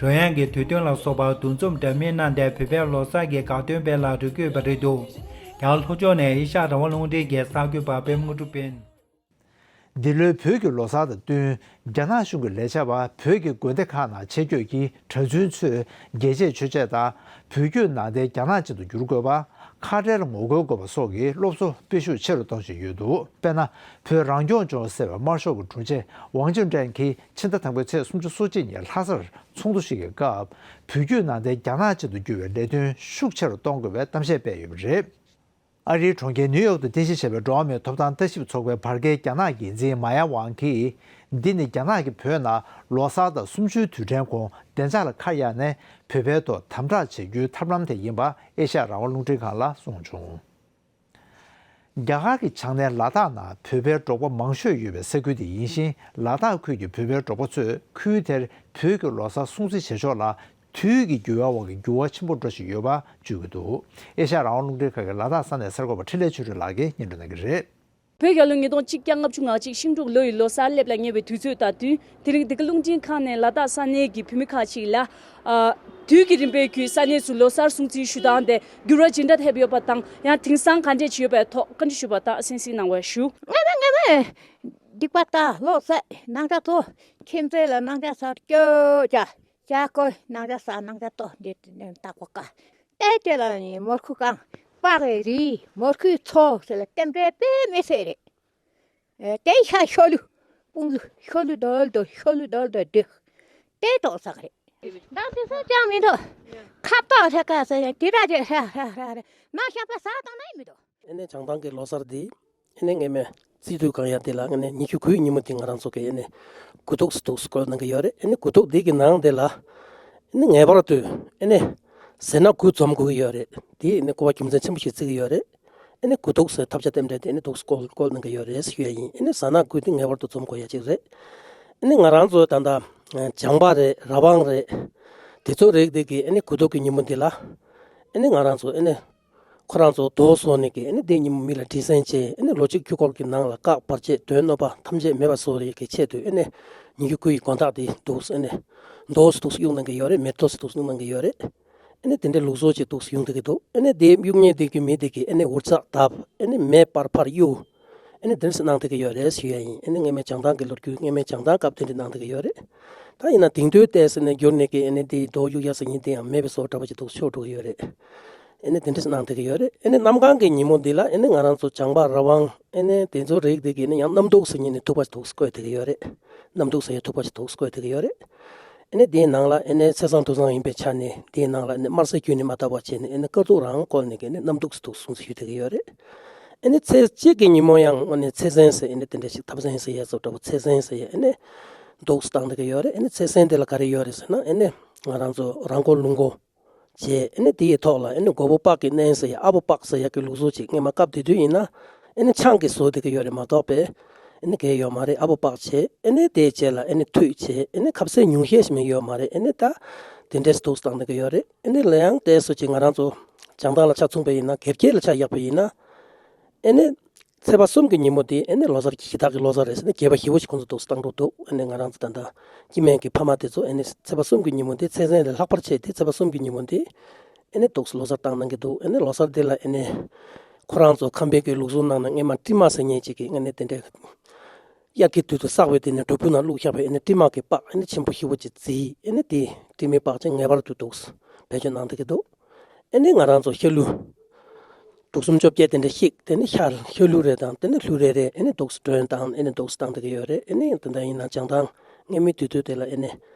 རོལ་དབྱངས་ཀྱི་དུས་སྟོན་ལ་སོགས་པ་འདུ་འཛོམས་འདྲ་མིན་གནང་སྟེ་བོད་པའི་ལོ་གསར་གྱི་དགའ་སྟོན་སྤེལ་ལ་འགྲོ་དགོས་པ་རེད་འདུག་རྒྱ་གར་ལྷོ་ཕྱོགས་ནས་ཨེ་ཤ་ཡ་རང་དབང་རླུང་འཕྲིན་གྱི་གསར་འགོད་པ་པད་མ་དངོས་གྲུབ་ཡིན། འདི་ལོའི་བོད་ཀྱི་ལོ་གསར་དང་བསྟུན། རྒྱ་ནག་གཞུང་གི་ལས་བྱེད་པ་བོད་ཀྱི་དགོན་སྡེ་ཁག་ནང་ཆེད་བསྐྱོད་ཀྱིས་གྲྭ་བཙུན་ཚོས་རྒྱལ་གཅེས་ཆོས་གཅེས་དང་། བོད་བརྒྱུད་ནང་བསྟན་རྒྱ་ནག་ཅན་དུ་བསྒྱུར་དགོས་པ། ཁ་བྲལ་ངོ་རྒོལ་དགོས་པ་སོགས་ཀྱི་སློབ་གསོ་སྤེལ་ཤུགས་ཆེ་རུ་གཏོང་བཞིན་ཡོད་འདུག་དཔེར་ན། བོད་རང་སྐྱོང་ལྗོངས་ཟེར་བའི་དམར་ཤོག་གི་དྲུང་ཆེ་ཝང་ཅུན་ཀྲེང་གིས་ཕྱི་ཟླ་དང་པོའི་ཚེས་སོ་གཅིག་ཉིན་ལྷ་སར་ཚོགས་འདུ་ཞིག་གི་སྐབས། བོད་བརྒྱུད་ནང་བསྟན་རྒྱ་ནག་ཅན་དུ་བསྒྱུར་བའི་ལས་དོན་ཤུགས་ཆེ་རུ་གཏོང་དགོས་པའི་གཏམ་བཤད་སྤེལ་ཡོད་པ་རེད། ཨ་རིའི་གྲོང་ཁྱེར་ནིའུ་ཡོག་ཏུ་རྟེན་གཞི་བྱས་པའི་འགྲོ་བ་མིའི་ཐོབ་ཐང་ལྟ་ཞིབ་ཚོགས་པའི་བར་བརྒལ་རྒྱ་ནག་འགན་འཛིན་མཱ་ཡ་ཝང་གིས། འདི་ནི་རྒྱ་ནག་གིས་བོད་ནང་ལོ་གསར་དང་གསུམ་བཅུའི་དུས་དྲན་གོང་བདེ་འཇགས་ལ་ཁ་གཡར་ནས་བོད་པའི་ཐོག་དམ་དྲག་བྱེད་རྒྱུའི་ཐབས་ལམ་དེ་ཡིན་པ་ཨེ་ཤ་ཡ་རང་དབང་རླུང་འཕྲིན་ཁང་ལ་གསུངས་བྱུང་། རྒྱ་གར་གྱི་བྱང་སྣེ་ལ་དྭགས་ནང་བོད་པའི་འབྲོག་པ་མང་ཤོས་ཡོད་པའི་ས་ཁུལ་དེ་ཡིན་ཞིང་། ལ་དྭགས་ཁུལ་གྱི་བོད་པའི་འབྲོག་པ་ཚོས་ཁུལ་དེར་བོད་ཀྱི་ལོ་གསར་སྲུང་བརྩི་བྱེད་ཕྱོགས་ལ། དུས་ཀྱི་འགྱུར་བའི་འོག་གི་འགྱུར་བ་ཆེན་པོ་འགྲོ་བཞིན་ཡོད་པ་བརྗོད་ཀྱི་འདུག་ཨེ་ཤ་ཡ་རང་དབང་རླུང་འཕྲིན་ཁང་གི་ལ་དྭགས་ས་གནས་གསར་འགོད་པ་འཕྲིན་ལས་ཆོས་སྒྲོན་ལགས་ཀྱིས་སྙན་སྒྲོན་གནང་གི་རེད། བོད་རྒྱལ་ལོ་ཉིས་སྟོང་གཅིག་བརྒྱ་ལྔ་བཅུ་ང་གཅིག་ཤིང་འབྲུག་ལོ་ཡི་ལོ་གསར་སླེབས་ལ་ཉེ་བའི་དུས་ཚོད་དང་བསྟུན། དེ་རིང་འདི་ག་རླུང་འཕྲིན་ཁང་ནས་ལ་དྭགས་ས་གནས་ཀྱི་བོད་མི་ཁག་ཅིག་ལ། ཨ། དུས་ཀྱི་རིམ་པས་བརྒྱུད་ས་གནས་སུ་ལོ་གསར་སྲུང་བརྩི་ཞུ་སྟངས་དེ་འགྱུར་བ་ཇི་འདྲ་ཐེབས་ཡོད་པ་དང་། ཡང་དེང་སང་ག་འདྲས་བྱས་ཡོད་པའི་ཐོག་བཀའ་འདྲི་ཞུས་པ་དང་གསན་གཟིགས་གནང་བར་ཞུ། ངེས་མེད་ངེས་མེད། སྡིག་པ་དག་ལོག་ཟེར་ནང་ཆ་ཚོ། ཁྱིམ་མཚེས་ལ་ནང་ཆ་ཟ་སྐྱོ་ཅག་ཅག་ཀོ་ནང་ཆ་ཟ་ནང་ཆ་ཏོ་འདི་ནི་ཏག་པོ་ཀ་ཏེ་ཏེ་ལ་ནི་མོར་ཁུ་ཀང་པག་རི་མོར་ཁུའི་ཚོ་ཟེར་ལ་ཏེམ་ཏེ་པེ་མི་སེ་རེད། ཨེ་ཏེ་ཤ་ཤོ་ལུ་པུང་ལུ་ཤོ་ལུ་རྡོལ་རྡོལ་ཤོ་ལུ་རྡོལ་རྡོལ་འདི་ཏེ་ཏོག་ཟ་ག་རེད། ད་དེ་སོ་ཅང་མི་འདུག་ཁ་ཏོག་ཧྲ་ཀ་ཟེར་ཡ་དེ་ར་ཅེ་ཧྲ་ཧྲ་ཧྲ་རེད། མ་ཤ་པ་ཟ་དང་ན་མི་འདུག་ཨ་ནི་བྱང་ཐང་གི་ལོ་གསར་འདི། ཨ་ནི་སྔས་མའི་རྩིས་དུས་གང་ཡང་དེ་ལ་ཨ་ནི་ཉི་ཤུ་དགུའི་ཉིན་མོ་དེ་ང་རང་ཚོ་གི་ཨ་ནི་དགུ་ཐུག་སུ་ཐུག་སུ་བཀོད་གནང་གི་ཡོད་རེད། ཨ་ནི་དགུ་ཐུག་འདི་གི་ནང་དེ་ལ་ཨ་ནི་ངེས་པར་དུ་ཨ་ནི་ཟས་སྣ་དགུ་འཛོམས་དགོས་ཀྱི་ཡོད་རེད། དེ་ཨ་ནི་སྐུ་པར་རྒྱུ་མཚན་ཆེན་པོ་ཞིག་བརྩི་གི་ཡོད་རེད། ཨ་ནི་དགུ་ཐུག་སུ་ཐབས་ཆག་ལྟེམ་འབྲེལ་དེ་ཨ་ནི་ཐུག་སུ་བཀོད་བཀོད་གནང་གི་ཡོད་རེད་ཞུ་ཡ་ཡིན། ཨ་ནི་ཟས་སྣ་དགུ་དེ་ངེས་པར་དུ་འཛོམས་དགོས་ཡ་ཅིག་རེད། ཨ་ནི་ང་རང་ཚོ་ད་ལྟ་ལྗང་པ་རེད། ར་བང་རེད། དེ་ཚོ་རིགས་དེ་གི་ཨ་ནི་དགུ་ཐུག་གི་ཉིན་མོ་འདི་ལ་ཨ་ནི་ང་རང་ཚོ་ཨ་ནི། ཁོ་རང་ཚོ་རྡོ་བཟོ་ནས་ཀྱི་ཨ་ནི་དེ་ཉིན་མོ་མི་ལ་དྲིན་གསན་བྱས། ཨ་ནི་ལོ་གཅིག་ཁྱུ་སྐོར་གྱི་ནང་ལ་བཀག་བར་ཆད་དོན་གནོད་པ་ཐམས་ཅད་མེད་པ་བཟོ་རེས་ཀྱི་ཆེད་དུ་ཨ་ནི་ཉིན་གུང་གི་དགོང་དག་དེ་འདུག་ཨ་ནི་རྡོ་སུ་འདུག་སུ་གཡུག་གནང་གི་ཡོད་རེད། མེ་ཏོག་སུ་འདུག་སུ་གཡུག་གནང་གི་ཡོད་རེད། ཨ་ནི་དེ་འདྲའི་ལུགས་སྲོལ་ཅིག་འདུག་སུ་ཡོང་བསྡད་ཀྱི་འདུག་ཨ་ནི་དེ་གཡུག་མཁན་དེ་གི་མི་དེ་གི་ཨ་ནི་འུར་ཚགས་བཏབ། ཨ་ནི་མེ་སྤར་ཕར་གཡུག་ཨ་ནི་དེ་འདྲ་ཞིག་གནང་བསྡད་ཀྱི་ཡོད་རེད་ཞུ་ཡ་ཡིན། ཨ་ནི་སྔས་མའི་བྱང་ཐང་གི་ལོ་རྒྱུས་སྔས་མའི་བྱང་ཐང་སྐབས་དེ་འདྲ་གནང་བསྡད་ཀྱི་ཡོད་རེད། ད་ཡིན་ན་དེང་དུས་ཏོག་ཙམ་ནས་འགྱུར་ནས་ཀྱི་ཨ་ནི་དེ་རྡོ་གཡུག་ཡ་ཟེར་མཁན་དེ་ཡང་མེད་པའི་བཟོ་འདྲ་པོ་ཅིག་འདུག་སུ་ཆགས་འགྲོ་གི་ཡོད་རེད། ཨ་ནི་དེ་འདྲ་ཞིག་གནང་བསྡད་ཀྱི་ཡོད་རེད། ཨ་ནི་གནམ་གང་གི་ཉིན་མོ་འདི་ལ་ཨ་ནི་ང་རང་ཚོ་ལྗང་པ་ར་བང་ཨ་ནི་དེ་ཚོ་རིགས་དེ་གི་ཨ་ནི་ཡང་གནམ་གདུགས་ཟེར་མཁན་ནི་ཐུག་པ་ཞིག་འདུག་སུ་བཀོད་བསྡད་ཀྱི་ཡོད་རེད། གནམ་གདུགས་ཟེར་ཡ་ཐུག་པ་ཞིག་འདུག་སུ་བཀོད་བསྡད་ཀྱི་ཡོད་རེད། ཨ་ནི་དེའི་ནང་ལ་ཨ་ནི་ཚེས་བཟང་དུས་བཟང་ཡིན་པའི་ཆ་ནས་དེའི་ནང་ལ་ཨ་ནི་དམར་ཟས་ཁྱོན་ནས་མ་བཏབ་པ་བྱས་ནས་ཨ་ནི་དཀའ་སྡུག་རང་བཀོལ་ནས་ཀྱི་ཨ་ནི་གནམ་གདུགས་སུ་འདུག་སུ་སྲུང་བརྩི་ཞུ་བསྡད་ཀྱི་ཡོད་རེད། ཨ་ནི་ཚེས་གཅིག་གི་ཉིན་མོ་ཡང་ཨ་ནི་ཚེས་བཟང་ཟེར་ཨ་ནི་དེ་འདྲ་ཞིག་ཐབ་ཟན་ཟེར་ཡ་སོགས་འདྲ་པོ་ཚེས་བཟང་ཟེར་ཡ་ཨ་ནི་འདུག་སུ་བཏང་བསྡད་ཀྱི་ཡོད་རེད། ཨ་ནི་ཚེས་བཟང་དེ་ལ་ག་རེ་ཡོད་རེད་ཟེར་ན་ཨ་ནི་ང་རང་ཚོ་ར་མགོ་ལུག་མགོ་བྱས། ཨ་ནི་དེའི་ཐོག་ལ་ཨ་ནི་མགོ་བོ་ལྤགས་ཀྱིས་མནན་ཟེར་ཡ་ཨ་ཕོ་ལྤགས་ཟེར་ཡ་གི་ལུགས་སྲོལ་ཅིག་སྔས་མ་སྐབས་དེ་དུས་ཡིན་ན་ཨ་ནི་ཆང་གིས་བཟོས་བསྡད་ཀྱི་ཡོད་རེད་མ་གཏོགས་པས་ཨ་ནི་གས་ཡོད་མ་རེད། ཨ་ཕོ་ལྤགས་བྱས། ཨ་ནི་དེའི་རྗེས་ལ་ཨ་ནི་ཐུད་བྱས། ཨ་ནི་ཁ་ཟས་ཉུང་ཤས་ཤིག་མིན་ཡོད་མ་རེད། ཨ་ནི་ད་དེ་འདྲས་འདུག་སུ་བཏང་བསྡད་ཀྱི་ཡོད་རེད། ཨ་ནི་ལ་ཡང་ཏོག་ཙམ་ཅིག་ང་རང་ཚོ་བྱང་ཐང་ལ་ཆ་མཚུངས་པ་ཡིན་ན་དགེ་བརྒྱད་ལ་ཆ་བཞག་པ་ཡིན་ན་ཨ་ནི། ཚེས་པ་གསུམ་གྱི་ཉིན་མོ་དེ་ཨ་ནི་ལོ་གསར་གྱི་ཞེ་དྲག་གི་ལོ་གསར་རེད་ཟེར་ནས་དགྱེས་པ་ཞེ་པོ་ཞིག་ཁོང་ཚོ་འདུག་སུ་བཏང་འགྲོ་འདུག་ཨ་ནི་ང་རང་ཚོ་ད་ལྟ་སྐྱེ་དམན་གྱི་ཕ་མ་དེ་ཚོ་ཨ་ནི་ཚེས་པ་གསུམ་གྱི་ཉིན་མོ་དེ་ཚེས་བཟང་ལས་ལྷག་པར་བྱས་ཏེ་ཚེས་པ་གསུམ་གྱི་ཉིན་མོ་དེ་ཨ་ནི་འདུག་སུ་ལོ་གསར་བཏང་གནང་གི་འདུག་ཨ་ནི་ལོ་གསར་དེ་ལ་ཨ་ནི་ཁོ་རང་ཚོ་ཁམས་པའི་གི་ལུགས་སྲོལ་ནང་ན་སྔས་མ་སྤྲིན་དམག་ཟེར་མཁན་ཅིག་གིས་ཨ་ནི་དེ་འདྲའི་དབྱར་གྱི་དུས་སུ་བསགས་པའི་དེ་ནས་གྲུ་གུ་ནང་བླུགས་བཞག་པའི་ཨ་ནི་སྤྲིན་དམག་གི་པགས་ཨ་ནི་ཆེན་པོ་ཞེ་པོ་ཅིག་བརྫིས། ཨ་ནི་དེ་སྤྲིན་མེད་པགས་ཅན་ངེས་པར་དུ་འདུག་སུ་བེད་སྤྱོད་གནང་བསྡད་ཀྱི་འདུག་ཨ་ནི་ང་རང་ཚོ་ཤ་ལུ། དྲུག་གསུམ་བཅོ་བརྒྱད་དེ་འདྲ་བཤིག་དེ་ནི་ཤ་ཤ་ལུ་རེ་དང་དེ་ནི་ལྷུ་རེ་རེ་ཨ་ནི་འདུག་སུ་སྒྲོན་དང་ཨ་ནི་འདུག་སུ་བཏང་བསྡད་ཀྱི་ཡོད་རེད། ཨ་ནི་དེ་འདྲ་ཡིན་ན་བྱང་ཐང་སྔས་མའི་དུས་ཚོད་དེ་ལ་ཨ་ནི་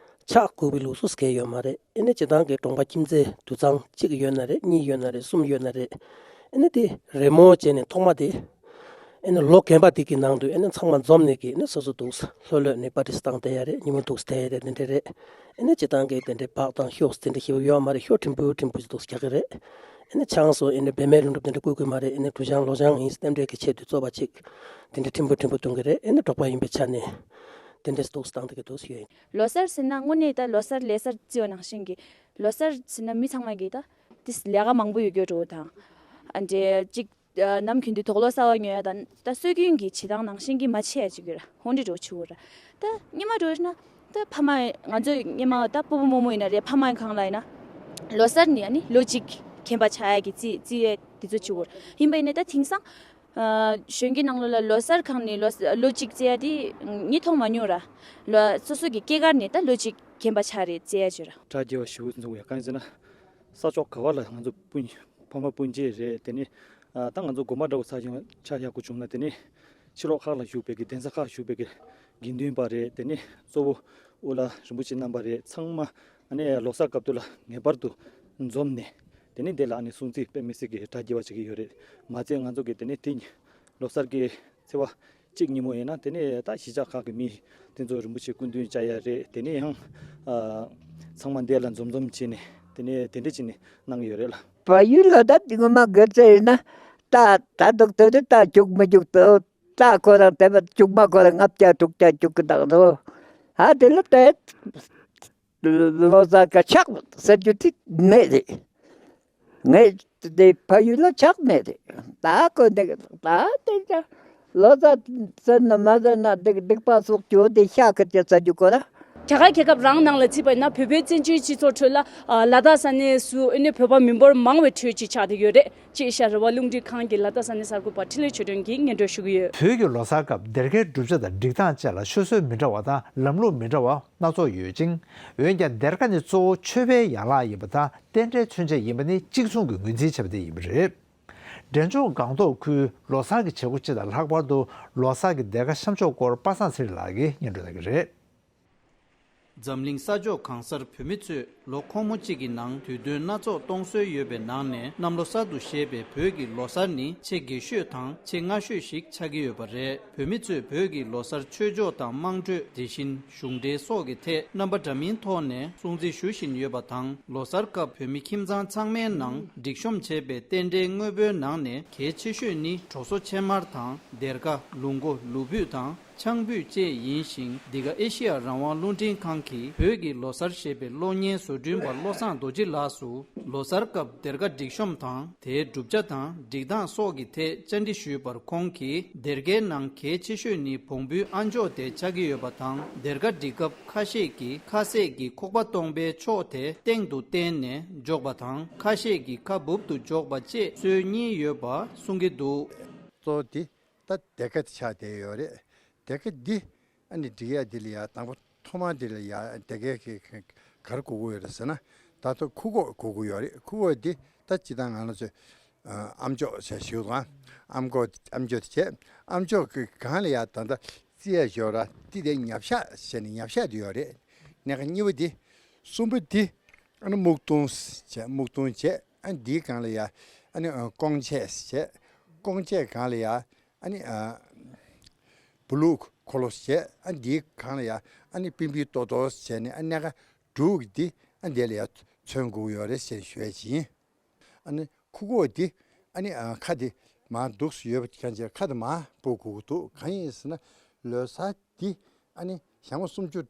ཕྱག་བསྐུར་བའི་ལུགས་སྲོལ་གང་ཡང་ཡོད་མ་རེད། ཨ་ནི་སྤྱིར་བཏང་གི་གྲོང་པ་ཁྱིམ་མཚེས་དུད་ཚང་གཅིག་ཡོད་ན་རེད། གཉིས་ཡོད་ན་རེད། གསུམ་ཡོད་ན་རེད། ཨ་ནི་དེ་རེས་མོས་བྱས་ནས་ཐོག་མ་དེ་ཨ་ནི་ལོ་རྒན་པ་དེ་གི་ནང་དུ་ཨ་ནི་ཚང་མ་འཛོམས་ནས་ཀྱི་ཨ་ནི་སོ་སོ་འདུག་སུ་ལྷོད་ལྷོད་ནས་པར་ཊི་བཏང་བསྡད་ཡ་རེད། ཉིན་མོ་འདུག་སུ་བསྡད་ཡ་རེད། དེ་འདྲ་རེད། ཨ་ནི་སྤྱིར་བཏང་གི་དེ་འདྲའི་སྦག་དང་ཤོག་དེ་འདྲ་ཞེ་པོ་ཡོད་མ་རེད། ཤོག་ཕྲན་བུ་ཕྲན་བུ་ཞིག་འདུག་སུ་རྒྱག་གི་རེད། ཨ་ནི་ཆང་སོགས་ཨ་ནི་བེ་མའི་ལྷུན་གྲུབ་དེ་འདྲ་བསྐུར་གི་མ་རེད། ཨ་ནི་གྲུ་ཆང་ལོ་ཆང་ཡིན་རྟེན་འབྲེལ་གྱི་ཆེད་དུ་བཙོག་པ་ཅིག་དེ་འདྲ་ཕྲན་བུ་ཕྲན་བུ་འཐུང་གི་རེད། ཨ་ནི་འབྲོག་པ་ཡིན་པའི་ཆ་ནས་དེ་འདྲས་འདུག་སུ་བཏང་བསྡད་ཀྱི་འདུག་སུ་ཡོད། ལོ་གསར་ཟེར་ན་དངོས་གནས་ད་ལོ་གསར་ལོ་གསར་བརྩི་བ་ནང་བཞིན་གྱི་ལོ་གསར་ཟེར་ན་མི་ཚང་མ་གིས་ད་དེ་ལས་ཀ་མང་པོ་ཡོད་རྒྱུ་འགྲོ་དང་། ཨ་འདྲས་གཅིག་ནམ་རྒྱུན་དུ་དུག་ལོག་གསར་པ་ཉོ་ཡ་དང་ད་སྲོལ་རྒྱུན་གྱི་བྱེད་སྟངས་ནང་བཞིན་གྱི་མ་བྱེད་ཡ་ཅིག་ཡོད་ར། འོ་འདྲ་འགྲོ་ཆུ་བོ་ར། ད་སྔོན་མ་འགྲོ་ན་ ད་ཕ་མ་ང་ཚོ་སྔོན་མ་ད་སྤོ་བོ་རྨོ་མོ་ཡིན་ན་རེད། ཕ་མ་གང་ལ་ཡིན་ན་ལོ་གསར་ནི་ཨ་ནི་ལོ་གཅིག་རྒན་པ་ཆགས་ཡ་གི་རྩིས་རྩིས་ཡས་དེ་ཚོ་བྱེད་དགོས་རེད། ཡིན་པ་ཡིན་ན་ད་དེང་སང་ཨ་གཞོན་སྐྱེས་ནང་ལོགས་ལ་ལོ་གསར་གང་ནས་ལོ་ལོ་གཅིག་རྩིས་ཡ་དེ་ངས་མཐོང་མ་མྱོང་ར། ལོ་སོ་སོ་གི་སྐྱེས་སྐར་ནས་ད་ལོ་གཅིག་རྒན་པ་ཆགས་རེད་རྩིས་ཡ་བྱོས་ར། གྲ་རྒྱས་པ་ཞུ་འཛོམས་ཡོད་གང་ཡིན་ཟེར་ན། ས་ཕྱོགས་ག་བ་ལ་ང་ཚོ་སྤུན་ཕ་མ་སྤུན་མཆེད་རེད། དེ་ནི་ཨ་ད་ང་ཚོ་དགོན་པ་འདྲ་བོ་ཆགས་ཡོང་ཆགས་ཡག་པོ་བྱུང་ན། དེ་ནི་ཕྱི་ལོགས་ཁག་ལ་བཞུགས་པའི་གི་གདན་ས་ཁག་བཞུགས་པའི་གི་དགེ་འདུན་པ་རེད། དེ་ནི་གཙོ་བོ་དབུ་བླ་རིན་པོ་ཆེ་རྣམ་པ་རེད། ཚང་མ་ཨ་ནི་ལོ་གསར་སྐབས་དུས་ལ་ངེས་པར་དུ་འཛོམས་ནས། དེ་ནི་དེ་ལ་ཨ་ནི་སྲུང་བརྩི་དཔེ་མི་སྲིད་ཀྱི་གྲ་རྒྱས་པ་བྱེད་ཀྱི་ཡོད་རེད། མ་ཚད་ང་ཚོ་གི་དེ་ནི་དེ་ལོ་གསར་གྱི་ཚེས་པ་གཅིག་ཉིན་མོ་ཡིན་ན། དེ་ནས་ད་གཞིས་ཆགས་ཁག་གི་མི་དེ་ཚོ་རིན་པོ་ཆེ་སྐུ་མདུན་བཅར་ཡ་རེད། དེ་ནས་ཡང་ཨ་ཚང་མ་འདི་ལ་འཛོམས་འཛོམས་བྱས་ནས། དེ་ནས་དེ་འདྲ་བྱས་ནས་གནང་གི་ཡོད་རེད་ལ། བལ་ཡུལ་ལ་ད་དེ་ངོ་མ་དགོས་ཚེ་ཡིན་ན། ད་ད་འདུག་དེ་རེད། ད་རྒྱུག་མི་རྒྱུག་དོ། ད་ཁོ་རང་དེ་བ་རྒྱུག་མ་ཁོ་རང་ལྔ་བརྒྱ་དྲུག་བརྒྱ་རྒྱུག་གི་འདུག་དོ། ཨ་དེ་ལ་དེ་ལོ་གསར་ག་ཆགས་ཟེར་རྒྱུ་དེ་མེད་རེད། ངས་དེ་ཕ་ཡུལ་ལ་ཆགས་མེད་རེད། ད་ཁོ་འདི་ད་དེ་ལོ་གསར་ཟེར་ན་མ་ཟེར་ན་སྡིག་སྡིག་པ་སོགས་ཀྱི་འོ་དེ་ཤ་ཁ་ཅེ་ཟ་རྒྱུ་ཁོ་ར། རྒྱ་གར་རྒྱལ་ཁབ་རང་ནང་ལ་བརྩིས་པ་ཡིན་ན། བོད་པའི་བཙན་བྱོལ་སྤྱི་ཚོགས་ཁྲོད་ལ་ཨ་ལ་དྭགས་ས་གནས་སུ་ཨ་ནི་བོད་པ་མི་འབོར་མང་བའི་ཁྲོད་ཅིག་ཆགས་བསྡད་ཡོད་རེད། ཅེས་ཤར་རི་བ་རླུང་འཕྲིན་ཁང་གི་ལ་དྭགས་ས་གནས་གསར་འགོད་པ་འཕྲིན་ལས་ཆོས་སྒྲོན་གྱིས་སྙན་སྒྲོན་ཞུ་གི་ཡོད། བོད་ཀྱི་ལོ་གསར་སྐབས་སྡེར་ཁའི་སྒྲུབ་བྱ་དང་སྒྲིག་སྟངས་བཅས་ལ་ཆུད་ཟོས་མི་འདྲ་བ་དང་ལམ་ལུགས་མི་འདྲ་བ་སྣ་ཚོགས་ཡོད་ཅིང་། འོན་ཀྱང་སྡེར་ཁ་ནི་གཙོ་བོ་མཆོད་པའི་ཡན་ལག་ཡིན་པ་དང་། རྟེན་འབྲེལ་མཚོན་བྱེད་ཡིན་པ་ནི་གཅིག་མཚུངས་ཀྱི་ངོས་འཛིན་བྱས་པ་དེ་ཡིན་པ་རེད། འབྲས་ལྗོངས་སྒང་ཏོག་ཁུལ་ལོ་གསར་གྱི་བྱེད་སྒོ་སྤྱི་དང་ལྷག་པར་དུ་ལོ་གསར་གྱི་སྡེར་ཁ་བཤམས་ཕྱོགས་སྐོར་པ་སངས་ཚེ་རིང་ལགས་ཀྱིས་སྙན་སྒྲོན་གནང་གི་རེད། འཛམ་གླིང་ས་ཕྱོགས་གང་སར་བོད་མི་ཚོས་ལོ་འཁོར་མོ་གཅིག་གི་ནང་དུས་སྟོན་སྣ་ཚོགས་གཏོང་སྲོལ་ཡོད་པའི་ནང་ནས། གནམ་ལོ་གསར་དུ་བཞད་པའི་བོད་ཀྱི་ལོ་གསར་ནི་ཆེས་རྒྱས་ཤོས་དང་ཆེས་སྔ་ཤོས་ཤིག་ཆགས་ཀྱི་ཡོད་པ་རེད། བོད་མི་ཚོས་བོད་ཀྱི་ལོ་གསར་ཆོས་ཕྱོགས་དང་དམངས་ཁྲོད། དེ་བཞིན་གཞུང་འབྲེལ་སོགས་ཀྱི་ཐད་རྣམ་པ་འདྲ་མིན་ཐོག་ནས་སྲུང་བརྩི་ཞུ་བཞིན་ཡོད་པ་དང་། ལོ་གསར་སྐབས་བོད་མི་ཁྱིམ་ཚང་ཚང་མའི་ནང་སྒྲིག་གཤོམ་བྱས་པའི་རྟེན་འབྲེལ་དངོས་པོའི་ནང་ནས་གལ་ཆེ་ཤོས་ནི་གྲོ་སོ་ཕྱེ་མར་དང་། སྡེར་ཁ། ལུག་མགོ། ལུག་ཕུད་དང་། ཆང་ཕུད་བཅས་ཡིན་ཞིང་། འདི་ག་ཨེ་ཤི་ཡ་རང་དབང་རླུང་འཕྲིན་ཁང་གིས་བོད་ཀྱི་ལོ་གསར་ཞེས་པའི་གློག་བརྙན་བཟོ་སྐྲུན་པ་བློ་བཟང་རྡོ་རྗེ་ལགས་སུ། ལོ་གསར་སྐབས་སྡེར་ཁ་སྒྲིག་གཤོམ་དང་། དེའི་གྲུབ་ཆ་དང་སྒྲིག་སྟངས་སོགས་ཀྱི་ཐད་བཅར་འདྲི་ཞུས་པར། ཁོང་གིས་སྡེར་ཁའི་ནང་གལ་ཆེ་ཤོས་ནི་བོང་བུའི་ཨ་མཆོག་དེ་ཆགས་ཀྱི་ཡོད་པ་དང་། སྡེར་ཁ་སྒྲིག་སྐབས་ཁ་ཤས་ཀྱིས་ཁ་ཟས་ཀྱི་ཁོག་པ་སྟོང་པའི་ཕྱོགས་དེ་སྟེང་དུ་བསྟན་ནས་འཇོག་པ་དང་། ཁ་ཤས་ཀྱིས་ཁ་སྦུབ་ཏུ་འཇོག་པ་བཅས་སྲོལ་གཉིས་ཡོད་པ་གསུང་གི་འདུག། གཙོ་བོ་དེ་ད་སྡེར་ཁ་དེ་ཆགས་བསྡད་ཡོད་རེད། སྡེར་ཁ་འདི་ཨ་ནི་སྒྲིག་ཡ་འདི་ལ་ཡ་དང་པོ་ཐོག་མ་འདི་ལ་ཡ་སྡེར་ཁའི་གི་ག་རེ་དགོས་ཀྱི་ཡོད་རེད་ཟེར་ན། ད་ལྟ་ཁུ་ཁོག་དགོས་ཀྱི་ཡོད་རེད། ཁུ་ཁོག་འདི་ད་སྤྱིར་བཏང་ང་རང་ཚོས་ཨ་ཨ་མཆོག་ཟེར་ཞུ་དང་། ཨ་མགོ་ཨ་མཆོག་དེ་བྱས། ཨ་མཆོག་གི་སྒང་ལ་ཡ་ད་ལྟ་རྩི་ཡ་ཞོར་ར་ཏི་དེ་ཉབ་ཤ་ཟེར་ནས་ཉབ་ཤ་འདི་ཡོད་རེད། སྣེ་ཁ་གཉིས་པ་འདི། གསུམ་པ་འདི། ཨ་ནི་སྨུག་ཐུང་བྱས། སྨུག་ཐུང་བྱས། ཨ་འདིའི་སྒང་ལ་ཡ་ཨ་ནི་ཨ་ཀོང་ཆས་བྱས། ཀོང་ཆས་སྒང་ལ་ཡ་ཨ་ནི་ཨ་བུ་ལུག་འཁོར་ལོ་བྱས། ཨ་འདིའི་སྒང་ལ་ཡ་ཨ་ནི་པིང་པིང་ཏོག་ཏོག་བྱས་ནས། ཨ་སྣེ་ཁ་དྲུག་འདི་ཨ་འདི་ལ་ཡ་མཚོན་དགོས་ཡོད་རེད་ཟེར་ཞུ་ཡ་ཅིག་ཡིན། ཨ་ནི་ཁུ་ཁོག་འདི་ཨ་ནི་ཨ་ཁ་འདི་མར་འདུག་སེ་ཡོད་པ་གང་བྱས་ཁ་འདི་མར་སྤོ་དགོས་ཀྱི་འདུག། གང་ཡིན་ཟེར་ན་ལོ་གསར་འདི་ཨ་ནི་ཞག་མ་སུམ་ཅུ་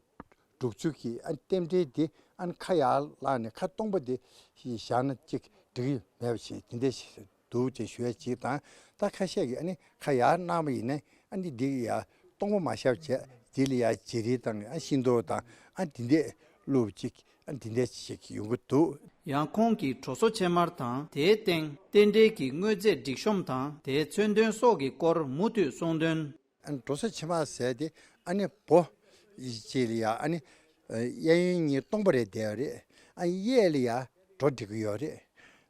དྲུག་ཅུ་གི་ཨ་རྟེན་འབྲེལ་འདི་ཨ་ནི་ཁ་ཡར་བླངས་ནས་ཁ་སྟོང་པ་འདི་བཞག་ན་ཅིག་འགྲིག་གི་མེད་པ་ཞིག་དེ་འདྲ་ཞིག་འདུག་ཅེས་ཞུ་ཡ་ཅིག་དང་། ད་ཁ་ཤས་ཀྱིས་ཨ་ནི་ཁ་ཡར་བླངས་པ་ཡིན་ན་ཨ་ནི་འདི་ཡ་སྟོང་པ་མ་བཞག་བྱས། འདི་ལ་ཡ་བྱི་རིལ་དང་ཨ་ཤིང་ཏོག་དང་ཨ་འདི་འདྲས་བླུགས་ཅིག་ཨ་འདི་འདྲས་ཞིག་ཡོང་གི་འདུག། ཡང་ཁོང་གིས་གྲོ་སོ་ཕྱེ་མར་དང་། དེའི་སྟེང་རྟེན་འབྲེལ་གྱི་དངོས་རྫས་སྒྲིག་གཤོམ་དང་དེའི་མཚོན་དོན་སོགས་ཀྱི་སྐོར་མུ་མཐུད་གསུངས་དོན། ཨ་ནི་གྲོ་སོ་ཕྱེ་མར་ཟེར་དེ་ཨ་ནི་སྦོ་ཅིག་ལ་ཡ་ཨ་ནི་གཡས་གཡོན་གཉིས་སྟོང་པ་རེ་བསྡད་ཡོད་རེད། ཨ་གཡས་ལ་ཡ་གྲོ་སྒྲིག་གི་ཡོད་རེད།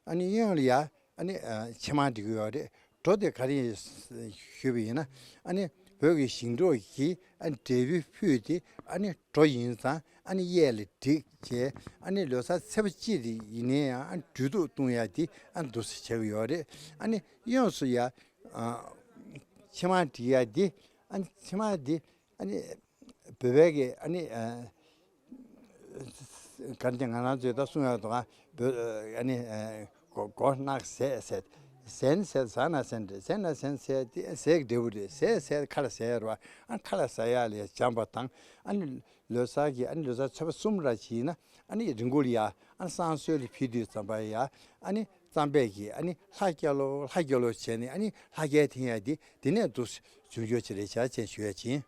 ཨ་ནི་གཡོན་ལ་ཡ་ཨ་ནི་ཕྱེ་མར་སྒྲིག་གི་ཡོད་རེད། གྲོ་དེ་ག་རེ་ཡིན་ཞུས་པ་ཡིན་ན། ཨ་ནི་བོད་ཀྱི་ཞིང་འབྲོག་གི་ཨ་ནི་འབྲས་བུའི་ཕུད་དེ་ཨ་ནི་གྲོ་ཡིན་ཙང་ཨ་ནི་གཡས་ལ་སྒྲིག་བྱས། ཨ་ནི་ལོ་གསར་ཚེས་པ་གཅིག་དེ་ཡིན་ནའི་ཡང་ཨ་ནི་དྲོད་ཐུག་བཏུང་ཡ་དེ་ཨ་ནི་འདུག་སེ་བྱེད་ཀྱི་ཡོད་རེད། ཨ་ནི་གཡོན་སུ་ཡ་ཕྱེ་མར་སྒྲིག་ཡ་དེ་ཨ་ནི་ཕྱེ་མར་དེ་ཨ་ནི་བོད་པའི་གི་ཨ་ནི་ཨ་ག་རེ་ང་རང་ཚོས་ད་གསུང་ཡག་འདུག་ག། བོད་ཨ་ནི་ཨ་གོ་གོ་ནག་ཟས་ཟས། ཟན་ཟས་ཟ་ན་ཟན་རེད། ཟན་ན་ཟན་ཟས་དེ་ཟས་ཀྱི་འབྲས་བུ་རེད། ཟས་ཟས་ཁ་ལ་ཟས་རེད་བ། ཨ་ཁ་ལ་ཟ་ཡག་ལ་སྦྱངས་པ་དང་། ཨ་ནི་ལོ་གསར་གྱི་ཨ་ནི་ལོ་གསར་ཚེས་པ་གསུམ་ར་བྱས་ན་ཨ་ནི་རི་མགོ་ལ་ཡ་ཨ་ནི་བསང་གསོལ་ལ་ཕེབས་དུས་ཙམ་པ་ཡ་ཨ་ནི་གཙང་པས་ཀྱི་ཨ་ནི་ལྷ་རྒྱལ་ལོ་ལྷ་རྒྱལ་ལོ་བྱས་ནས་ཨ་ནི་ལྷ་རྒྱལ་འཐེན་ཡ་དེ་དེ་ནས་འདུག་འབྱུང་འགྱུར་ཅིག་རེད་བྱ་ཅེས་ཞུ་ཡ་ཅིན།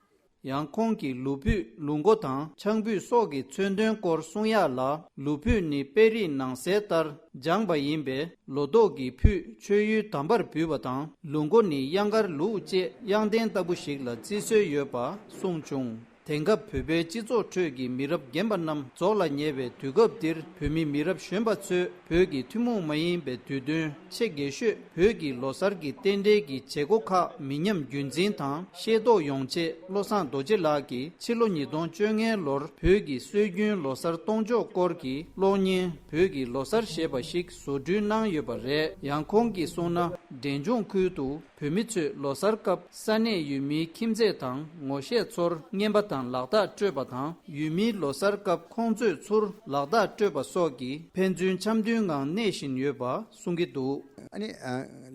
ཡང་ཁོང་གིས་ལུག་ཕུད་ལུག་མགོ་དང་ཆང་ཕུད་སོགས་ཀྱི་མཚོན་དོན་སྐོར་གསུང་ཡག་ལ། ལུག་ཕུད་ནི་དཔེ་རིས་ནང་གསལ་ལྟར་སྦྱངས་པ་ཡིན་པས། ལོ་ཏོག་གི་ཕུད་མཆོད་ཡུལ་དམ་པར་འབུལ་བ་དང་། ལུག་མགོ་ནི་གཡང་དཀར་ལུག་ཅེས་གཡང་རྟེན་ལྟ་བུ་ཞིག་ལ་བརྩི་སྲོལ་ཡོད་པ་གསུངས་བྱུང་། དེང་སྐབས་བོད་པའི་སྤྱི་ཚོགས་ཁྲོད་ཀྱི་མི་རབས་རྒན་པ་རྣམས་རྫོགས་ལ་ཉེ་བའི་དུས་སྐབས་འདིར། བོད་མི་མི་རབས་གཞོན་པ་ཚོས་བོད་ཀྱི་ཐུན་མོང་མ་ཡིན་པའི་དུས་སྟོན་ཆེས་རྒྱས་ཤོས་བོད་ཀྱི་ལོ་གསར་གྱི་རྟེན་འབྲེལ་གྱི་བྱེད་སྒོ་ཁག་མི་ཉམས་རྒྱུན་འཛིན་དང་ཤེས་རྟོགས་ཡོང་ཆེད། བློ་བཟང་རྡོ་རྗེ་ལགས་ཀྱིས་ཕྱི་ལོ་ཉིས་སྟོང་བཅོ་ལྔའི་ལོར་བོད་ཀྱི་སྲོལ་རྒྱུན་ལོ་གསར་གཏོང་ཕྱོགས་སྐོར་གྱི་གློག་བརྙན། བོད་ཀྱི་ལོ་གསར་ཞེས་པ་ཞིག་བཟོ་སྐྲུན་གནང་ཡོད་པ་རེད། ཡང་ཁོང་གིས་གསུངས་ན། འབྲས་ལྗོངས་ཁུལ་དུ་བོད་མི་ཚོས་ལོ་གསར་སྐབས་ས་གནས་ཡུལ་མིའི་ཁྱིམ་མཚེས་དང་ངོ་ཤེས་ཚོར་རྔན་པ་དང་ལག་རྟགས་སྤྲོད་པ་དང་། ཡུལ་མིའི་ལོ་གསར་སྐབས་ཁོང་ཚོས་ཚུར་ལག་རྟགས་སྤྲོད་པ་སོགས་ཀྱིས་ཕན་ཚུན་འཆམ་མཐུན་ངང་གནས་བཞིན་ཡོད་པ་གསུང་གི་འདུག། ཨ་ནི་ཨ་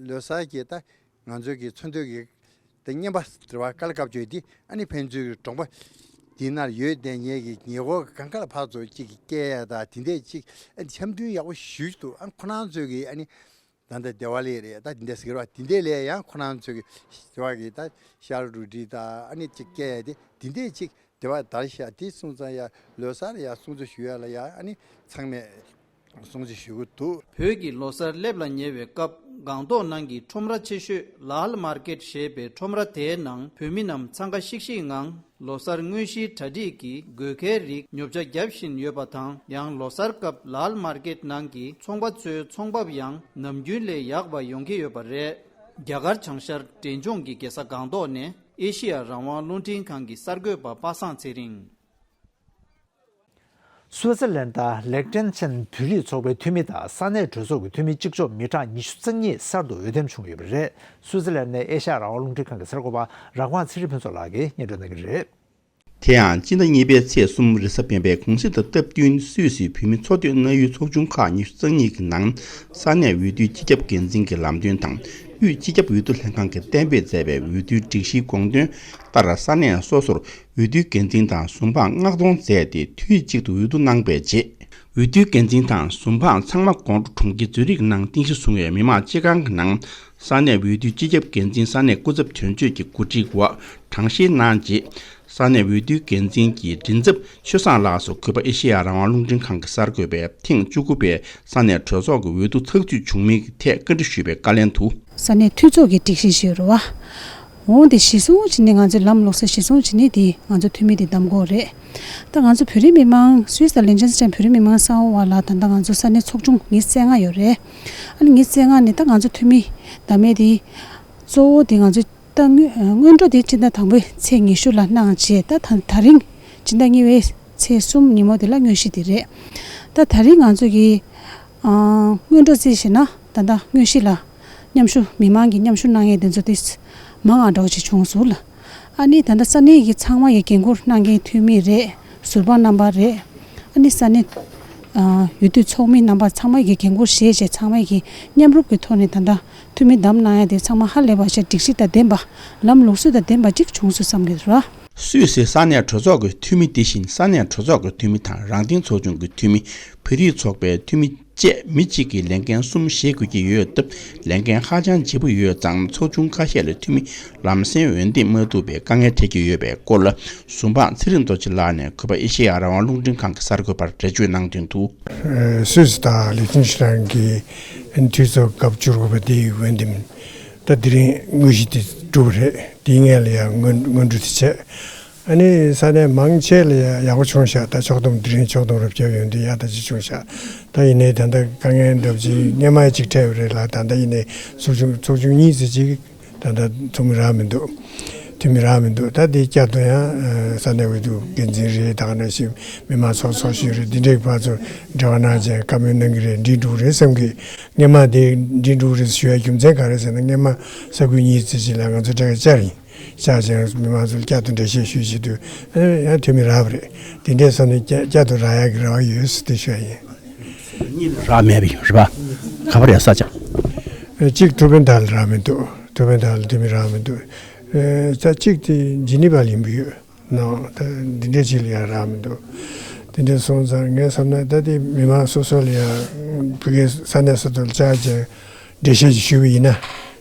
ལོ་གསར་གྱི་ད་ང་ཚོའི་གི་ཚོན་མདོག་གི་ད་རྔན་པ་རེད་བ། དཀའ་ལས་ཁག་བཅོས་ཏེ། ཨ་ནི་ཕན་ཚུན་གྱི་གྲོང་པ་འདི་ན་ཡོད་དེ། ངེད་ཀྱི་ཉེ་འཁོར་གང་ག་ལ་ཕར་ཚུར་གཅིག་གིས་སྐྱེལ་ཡ་ད་དེ་འདྲས་གཅིག་ཨ་ནི་འཆམ་མཐུན་ཡག་པོ་ཞེ་པོ་ཅིག་འདུག། ཨ་ཁོ་རང་ཚོའི་གི་ཨ་ནི་ད་ལྟ་དེ་ཝ་ལི་རེད། ད་དེ་འདྲས་ཟེར་བ་དེ་འདྲས་ལས་ཡང་ཁོ་རང་ཚོའི་གི་དེ་བ་གི་ད་ཤར་རུ་ཌི་ད་ཨ་ནི་གཅིག་སྐྱེལ་ཡ་དེ་དེ་འདྲས་གཅིག་དེ་བ་དར་ཤག་དེ་སོང་ཙང་ཡ་ལོ་གསར་ཡ་སྲུང་བརྩི་ཞུ་ཡ་ལ་ཡ་ཨ་ནི་ཚང་མས་སྲུང་བརྩི་ཞུ་གི་འདུག། བོད་ཀྱི་ལོ་གསར་སླེབས་ལ་ཉེ་བའི་སྐབས། སྒང་ཏོག་ནང་གི་ཁྲོམ་ར་ཆེ་ཤོས་ལཱལ་མར་ཀེད་ཞེས་པའི་ཁྲོམ་ར་དེའི་ནང་བོད་མི་རྣམས་འཚང་ཁ་ཤིག་ཤིག་ངང་ལོ་གསར་དངོས་གཞིའི་གྲ་སྒྲིག་གི་དགོས་གལ་རིགས་ཉོ་ཆ་བརྒྱབ་བཞིན་ཡོད་པ་དང་། ཡང་ལོ་གསར་སྐབས་ལཱལ་མར་ཀེད་ནང་གི་ཚོང་པ་ཚོའི་ཚོང་འབབ་ཡང་ནམ་རྒྱུན་ལས་ཡག་པ་ཡོང་གི་ཡོད་པ་རེད། རྒྱ་གར་བྱང་ཤར་འབྲས་ལྗོངས་ཀྱི་རྒྱལ་ས་སྒང་ཏོག་ནས་ཨེ་ཤེ་ཡ་རང་དབང་རླུང་འཕྲིན་ཁང་གི་གསར་འགོད་པ་པ་སངས་ཚེ་རིང་། སུའུ་ཙེར་ལན་དང་ལེག་ཏེན་ཆན་བོད་རིགས་ཚོགས་པའི་འཐུས་མི་དང་ས་གནས་གྲོས་ཚོགས་ཀྱི་འཐུས་མི་གཅིག་ལྕོགས་མི་གྲངས་ཉི་ཤུ་རྩ་གཉིས་གསར་དུ་འོས་འདེམས་བྱུང་ཡོད་པ་རེད། སུའུ་ཙེར་ལན་ནས་ཨེ་ཤ་ཡ་རང་དབང་རླུང་འཕྲིན་ཁང་གི་གསར་འགོད་པ་ར་ཁོང་ཚེ་རིང་ཕུན་ཚོགས་ལགས་ཀྱིས་སྙན་སྒྲོན་གནང་གི་རེད། དེ་ཡང་སྤྱི་ཟླ་གཉིས་པའི་ཚེས་གསུམ་རེས་གཟའ་སྤེན་པའི་གུང་གསེང་དང་སྟབས་བསྟུན་སུད་སིའི་བོད་མི་འཚོ་སྡོད་གནང་ཡུལ་ཚོགས་ཆུང་ཁག་ཉི་ཤུ་རྩ་གཉིས་ཀྱི་ནང་ས་གནས་འོས་བསྡུའི་སྤྱི་ཁྱབ་འགན་འཛིན་གྱི་ལམ་སྟོན་དང་། དབུས་སྤྱི་ཁྱབ་འོས་བསྡུ་ལྷན་ཁང་གིས་གཏན་འབེབས་མཛད་པའི་འོས་བསྡུའི་སྒྲིག་གཞིའི་དགོངས་དོན་ལྟར་ས་གནས་སོ་སོར་འོས་བསྡུའི་འགན་འཛིན་དང་ཟུར་དཔང་མངགས་གཏོང་མཛད་དེ་དུས་གཅིག་ཏུ་འོས་བསྡུ་གནང་པའི་རྗེས། འོས་བསྡུའི་འགན་འཛིན་དང་ཟུར་དཔང་ཚང་མ་ཀོང་ཀྲོའུ་གྲོང་ཁྱེར་ཛུ་རིག་ནང་རྟེན་གཞི་བཟུང་བའི་མི་དམངས་སྤྱི་ཁང་གི་ནང་ས་གནས་འོས་བསྡུའི་སྤྱི་ཁྱབ་འགན་འཛིན་ས་གནས་སྐུ་ཚབ་དོན་གཅོད་ཀྱི་གོ་སྒྲིག་འོག་གྲངས་བཤེར་གནང་རྗེས། ས་གནས་འོས་བསྡུའི་འགན་འཛིན་གྱི་མགྲིན་ཚབ་ཆོས་བཟང་ལགས་སུ་གུས་པ་ཨེ་ཤེ་ཡ་རང་དབང་རླུང་འཕྲིན་ཁང་གི་གསར་འགོད་པས་ཐེངས་བཅུ་དགུ་པའི་ས་གནས་གྲོས་ཚོགས་ཀྱི་འོས་བསྡུ་ཚགས་ཚུད་བྱུང་མིན་གྱི་ཐད་བཀའ་འདྲི་ཞུས་པའི་བཀའ་ལན་དུ། ས་གནས་འཐུས་ཚོགས་ཀྱི་སྒྲིག་གཞི་ཞིག་ཡོད་རེད་བ། འོང་དེ་གཞི་བཟུང་བྱས་ནས་ང་ཚོས་ལམ་ལུགས་སྲོལ་གཞི་བཟུང་བྱས་ནས་དེ་ང་ཚོ་འཐུས་མི་དེ་བདམས་དགོས་རེད། ད་ང་ཚོ་བོད་རིགས་མི་མང་སུད་སི་དང་ལིན་ཅན་སི་ཊན་བོད་རིགས་མི་མང་གསར་པ་ལ་ད་ལྟ་ང་ཚོ་ས་གནས་ཚོགས་ཆུང་ཉི་ཤུ་རྩ་ལྔ་ཡོད་རེད། ཨ་ནི་ཉི་ཤུ་རྩ་ལྔ་ནས་ད་ང་ཚོ་འཐུས་མི་བདམས་ཡས་དེ་གཙོ་བོ་དེ་ང་ཚོ་ད་སྔོན་སྔོན་འགྲོ་དེ་སྤྱི་ཟླ་དང་པོའི་ཚེས་ཉི་ཤུ་ལ་གནང་རྗེས། ད་ད་ད་རིང་སྤྱི་ཟླ་གཉིས་པའི་ཚེས་གསུམ་ཉིན་མོ་དེ་ལ་དངོས་གཞི་དེ་རེད། ད་ད་རིང་ང་ཚོ་གི་ཨ་སྔོན་འགྲོ་རྩིས་བྱས་ན་ད་ལྟ་དངོས་གཞི་ལ་མཉམ་ཞུགས་མི་མང་གི་མཉམ་ཞུགས་གནང་མཁན་དེ་ཚོ་དེ་མང་ང་འདྲ་བོ་ཅིག་བྱུང་སོང་ལ། ཨ་ནི་ད་ལྟ་ས་གནས་ཀྱི་ཚང་མ་ཡི་འགན་འཁུར་གནང་མཁན་འཐུས་མི་རེད། ཟུར་དཔང་རྣམ་པ་རེད། ཨ་ནི་ས་གནས་ཨ་འོས་བསྡུ་ཚོགས་མི་རྣམ་པ་ཚང་མ་ཡི་འགན་འཁུར་བཞེས་བྱས་ཚང་མ་ཡི་མཉམ་རུབ་ཀྱི་ཐོག་ནས་ད་ལྟ་འཐུས་མི་བདམས་གནང་ཡ་དེ་ཚང་མ་ཧ་ལས་པ་ཞིག་སྒྲིག་གཞི་དང་ལྡན་པ། ལམ་ལུགས་སྲོལ་དང་ལྡན་པ་ཅིག་བྱུང་སོང་བསམ་གྱི་རེད། སུད་སི་ས་གནས་གྲོས་ཚོགས་ཀྱི་འཐུས་མི་དེ་བཞིན་ས་གནས་གྲོས་ཚོགས་ཀྱི་འཐུས་མི་དང་རང་བདེན་ཚོགས་ཆུང་གི་འཐུས་མི། བོད་རིགས་ཚོགས་པའི་འཐུས་མི་བཅས་མི་གཅིག་གིས་ལས་འགན་གསུམ་བཞེས་དགོས་ཀྱི་ཡོད་སྟབས། ལས་འགན་ཧ་ཅང་ལྗིད་པོ་ཡོད་ཙང་ཚོགས་ཆུང་ཁ་ཤས་ལ་འཐུས་མི་ལམ་སེང་འོས་འདེམས་མ་ཐུབ་པའི་དཀའ་ངལ་འཕྲད་ཀྱི་ཡོད་པའི་སྐོར་ལ། ཟུར་དཔང་ཚེ་རིང་རྡོ་རྗེ་ལགས་ནས་གུས་པ་ཨེ་ཤེ་ཡ་རང་དབང་རླུང་འཕྲིན་ཁང་གི་གསར་འགོད་པར་འགྲེལ་བརྗོད་གནང་དོན་དུ། སུད་སི་དང་ལིག་ཏེན་ཤི་ཊན་གྱི་འཐུས་ཚོགས་སྐབས་བཅུ་དགུ་པ་དེའི་འོས་འདེམས་ད་དེ་རིང་དངོས་གཞི་དེ་གྲུབ་པ་རེད། དེའི་སྔོན་ལ་ཡང་སྔོན་སྔོན་འགྲོ་དེ་བྱས། ཨ་ནི་ས་གནས་མང་ཆེ་ལ་ཡ་ཡག་པོ་བྱུང་ཤག། ད་ཕྱོགས་བསྡོམས་དེ་རིང་ཕྱོགས་བསྡོམས་རབ་བརྒྱབ་ཡོང་དུས་ཡག་ད་ཅིག་བྱུང་ཤག། ད་ཡིན་ནའི་ད་ལྟ་དཀའ་ངལ་འདྲ་པོ་ཅིག་སྔོན་མ་ཅིག་འཕྲད་པ་རེད་ལ། ད་ལྟ་ཡིན་ནའི་ཚོགས་ཆུང་ཚོགས་ཆུང་གཉིས་ཙམ་ཅིག་ད་ལྟ་ཚོགས་མི་རག་མི་འདུག། འཐུས་མི་རག་མི་འདུག། ད་དེ་བསྐྱར་དུ་ཡང་ས་གནས་འོས་བསྡུ་འགན་འཛིན་རེད། ད་ག་ནང་བཞིན་མི་མང་ཚོགས་ཚོགས་གཞོན་རེད། འདི་འདྲའི་བར་དུ་འབྲེལ་བ་གནང་བྱས་བཀའ་མོལ་གནང་གི་རེད། འགྲིག་འགྲོ་གི་རེད་བསམ་གི། སྔོན་མ་དེ་འགྲིག་འགྲོ་གི་རེད་ཞུ་ཡ་རྒྱུ་མཚན་ག་རེ་ཟེར་ན། སྔོན་མ་ས་ཁུལ་གཉིས་ཙམ་ཅིག་ལ་ང་ཚོ་འབྲེལ་བ་བཅར་ཡིན། བཅར་བྱས་མི་མང་ཚོར་བསྐྱར་དུ་འགྲེལ་བཤད་ཞུས་བྱེད་དུས་ཡང་འཐུས་མི་རག་པ་རེད། དེ་འདྲས་སོང་ནས་བསྐྱར་བསྐྱར་དུ་རག་ཡག་གི་རེ་བ་ཡོད་ཟེར་དེ་ཞུ་ཡ་ཡིན། གཉིས་ལ་རག་མེད་པ་ཡིན་རེད་པ། ག་པར་ཡ་ས་ཆ། གཅིག་ཐུ་བྷེན་ཐ་ལ་རག་མི་འདུག། ཐུ་བྷེན་ཐ་ལ་འཐུས་མི་རག་མི་འདུག། ས་གཅིག་དེ་ཇི་ནི་ཝ་ལ་ཡིན་པ་ཡོད། ནང་ད་འདི་འདྲས་ཅིག་ལ་ཡང་རག་མི་འདུག། དེ་འདྲས་སོང་ཙང་ངས་བསམ་ན་ད་དེ་མི་མང་སོ་སོ་ལ་ཡང་ཕ་གིའི་ས་གནས་སོ་སོ་ལ་བཅར་བྱས་འགྲེལ་བཤད་ཅིག་ཞུས་པ་ཡིན་ན།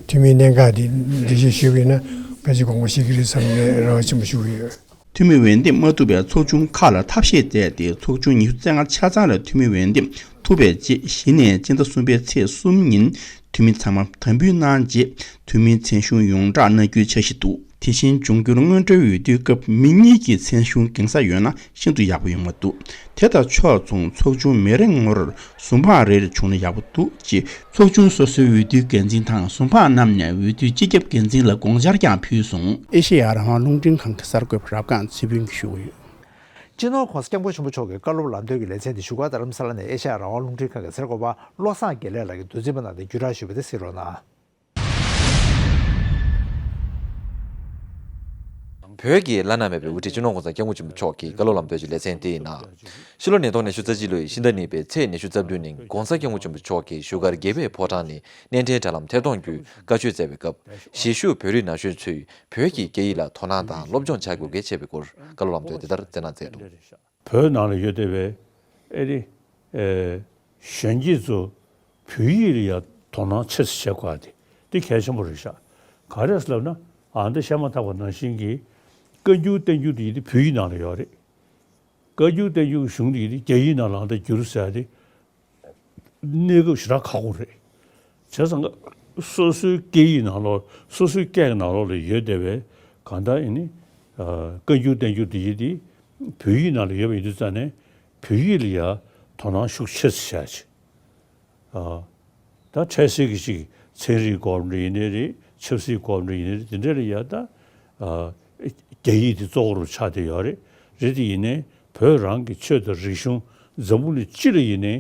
འཐུས་མིའི་གནད་འགག་དེ་འགྲེལ་བཤད་ཞུས་པ་ཡིན་ན་ཕལ་ཆེར་དགོངས་པ་བཞེས་ཀྱི་རེད་བསམ་ནས་རེ་བ་ཆེན་པོ་ཞུ་གི་ཡོད། འཐུས་མི་འོས་འདེམས་མ་ཐུབ་པའི་ཚོགས་ཆུང་ཁག་ལ་ཐབས་ཤེས་བཙལ་ཏེ། ཚོགས་ཆུང་ཉི་ཤུ་རྩ་ལྔ་ཆ་ཚང་ལ་འཐུས་མི་འོས་འདེམས་ཐུབ་པའི་རྗེས། གཞི་ནས་སྤྱི་ཟླ་གསུམ་པའི་ཚེས་གསུམ་ཉིན་འཐུས་མི་ཚང་མ་དམ་འབུལ་གནང་རྗེས། འཐུས་མིའི་མཚན་གཞུང་ཡོངས་བསྒྲགས་གནང་རྒྱུའི་འཆར་གཞི་འདུག་དེ་བཞིན་འབྱུང་འགྱུར་སྔོན་འགྲོའི་འོས་བསྡུའི་སྐབས་མི་གཉིས་ཀྱི་མཚན་གཞུང་འགེངས་ས་ཡོད་ན་ཤིན་ཏུ་ཡག་པོ་ཡོང་མ་འདུག་དེ་དང་ཕྱོགས་མཚུངས། ཚོགས་ཆུང་མི་རེ་ངོ་རེར་གཟུངས་འབག་རེ་རེ་བྱུང་ན་ཡག་པོ་འདུག་ཅེས། ཚོགས་ཆུང་སོ་སོའི་འོས་བསྡུའི་འགན་འཛིན་དང་གཟུངས་འབག་བསྣམས་ནས་འོས་བསྡུའི་སྤྱི་ཁྱབ་འགན་འཛིན་ལ་དགོངས་འཆར་ཀྱང་ཕུལ་སོང་། ཨེ་ཤེ་ཡ་རང་དབང་རླུང་འཕྲིན་ཁང་གི་གསར་འགོད་པ་རབ་སྒང་ཚེ་ཕུན་གྱིས་ཞུ་གི་ཡོད། སྤྱི་ནོར་༧གོང་ས་༧སྐྱབས་མགོན་ཆེན་པོ་མཆོག་གི་བཀའ་སློབ་ལམ་སྟོན་གྱི་ལེ་ཚན་དེ་བཞུགས་སྒར་རྡ་རམ་ས་ལ་ནས་ཨེ་ཤེ་ཡ་རང་དབང་རླུང་འཕྲིན་ཁང་གི་གསར་འགོད་པ་བློ་བཟང་དགེ་ལེགས་ལགས་ཀྱིས་མདོར་བསྡུས་པ་གནང་སྟེ་བརྒྱུད་བསྒྲགས་ཞུས་པ་དེ་གཟིགས་རོགས་གནང་། བོད་ཀྱི་བླ་ན་མེད་པའི་དབུ་ཁྲིད་སྤྱི་ནོར་༧གོང་ས་༧སྐྱབས་མགོན་ཆེན་པོ་མཆོག་གི་བཀའ་སློབ་ལམ་སྟོན་གྱི་ལེ་ཚན་དེ་ཡིན་ན། ཕྱི་ལོ་ཉིས་སྟོང་ཉི་ཤུ་རྩ་གཅིག་ལོའི་ཕྱི་ཟླ་གཉིས་པའི་ཚེས་ཉི་ཤུ་རྩ་བདུན་ཉིན་༧གོང་ས་༧སྐྱབས་མགོན་ཆེན་པོ་མཆོག་གིས་བཞུགས་སྒར་དགེ་བའི་ཕོ་བྲང་ནས་སྣེ་འདྲེན་དྲ་ལམ་ཐད་གཏོང་བརྒྱུད་བཀའ་ཆོས་སྩལ་བའི་སྐབས། གཞིས་བཞུགས་བོད་རིགས་ན་གཞོན་ཚོས་བོད་ཀྱི་སྐད་ཡིག་ལ་དོ་སྣང་དང་སློབ་སྦྱོང་བྱ་དགོས་གལ་ཆེ་བའི་སྐོར་བཀའ་སློབ་ལམ་སྟོན་དེ་ལྟར་སྩལ་གནང་མཛད་འདུག་བོད་ནང་ལ་ཡོད་བསྡད་པའི་ཨེ་རི་ཨེ་གཞོན་སྐྱེས་ཚོ་བོད་ཡིག་ལ་ཡང་དོ་སྣང་ཆེ་ཙམ་བྱེད་དགོས་པ་དེ་དེ་གལ་ཆེན་པོ་རེད་ཤག་ག་རེ་ཟེར་ལབ་ན། ཨ་འདི་བཤད་མ་ཐག་པ་ནང་བཞིན་གྱི་བཀའ་འགྱུར་བསྟན་འགྱུར་དེ་ཡིན་དེ་བོད་ཡིག་ནང་ལ་ཡོད་རེད། བཀའ་འགྱུར་བསྟན་འགྱུར་གཞུང་དེ་ཡིན་དེ་རྒྱ་ཡིག་ནང་ལ་ཨ་འདི་བསྒྱུར་ཟེར་དེ་གནས་སྐབས་ཞེ་དྲག་ཁག་པོ་རེད། བྱས་ཙང་སོ་སོའི་སྐད་ཡིག་ནང་ལོགས། སོ་སོའི་སྐད་ཀྱི་ནང་ལོགས་ལ་ཡོད་བསྡད་པའི་གང་ལྟར་ཨེ་ནི་ཨ་བཀའ་འགྱུར་བསྟན་འགྱུར་དེ་ཡིན་དེ་བོད་ཡིག་ནང་ལ་ཡོད་པ་ཡིན་དུས་ཙང་ནས་བོད་ཡིག་ལ་ཡང་དོ་སྣང་ཤུགས་ཆེ་ཙམ་བྱ་ཆེད། ཨ་ད་འཕྲལ་སེལ་གྱི་ཅིག་ཚན་རིག་སྐོར་འདྲ་ཡིན་ནའི་རེད། ཆབ་སྲིད་སྐོར་འདྲ་ཡིན་ནའི་རེད། དེ་འདྲ་ལ་ཡ་ད་ཨ་རྒྱ་ཡིག་དེ་གཙོ་བོ་རུ་ཆགས་བསྡད་ཡོད་རེད། རེད་དེ་ཡིན་ནའི་བོད་རང་གི་ཆོས་དང་རིག་གཞུང་འཛམ་བུ་གླིང་སྤྱི་ལ་ཡིན་ནའི་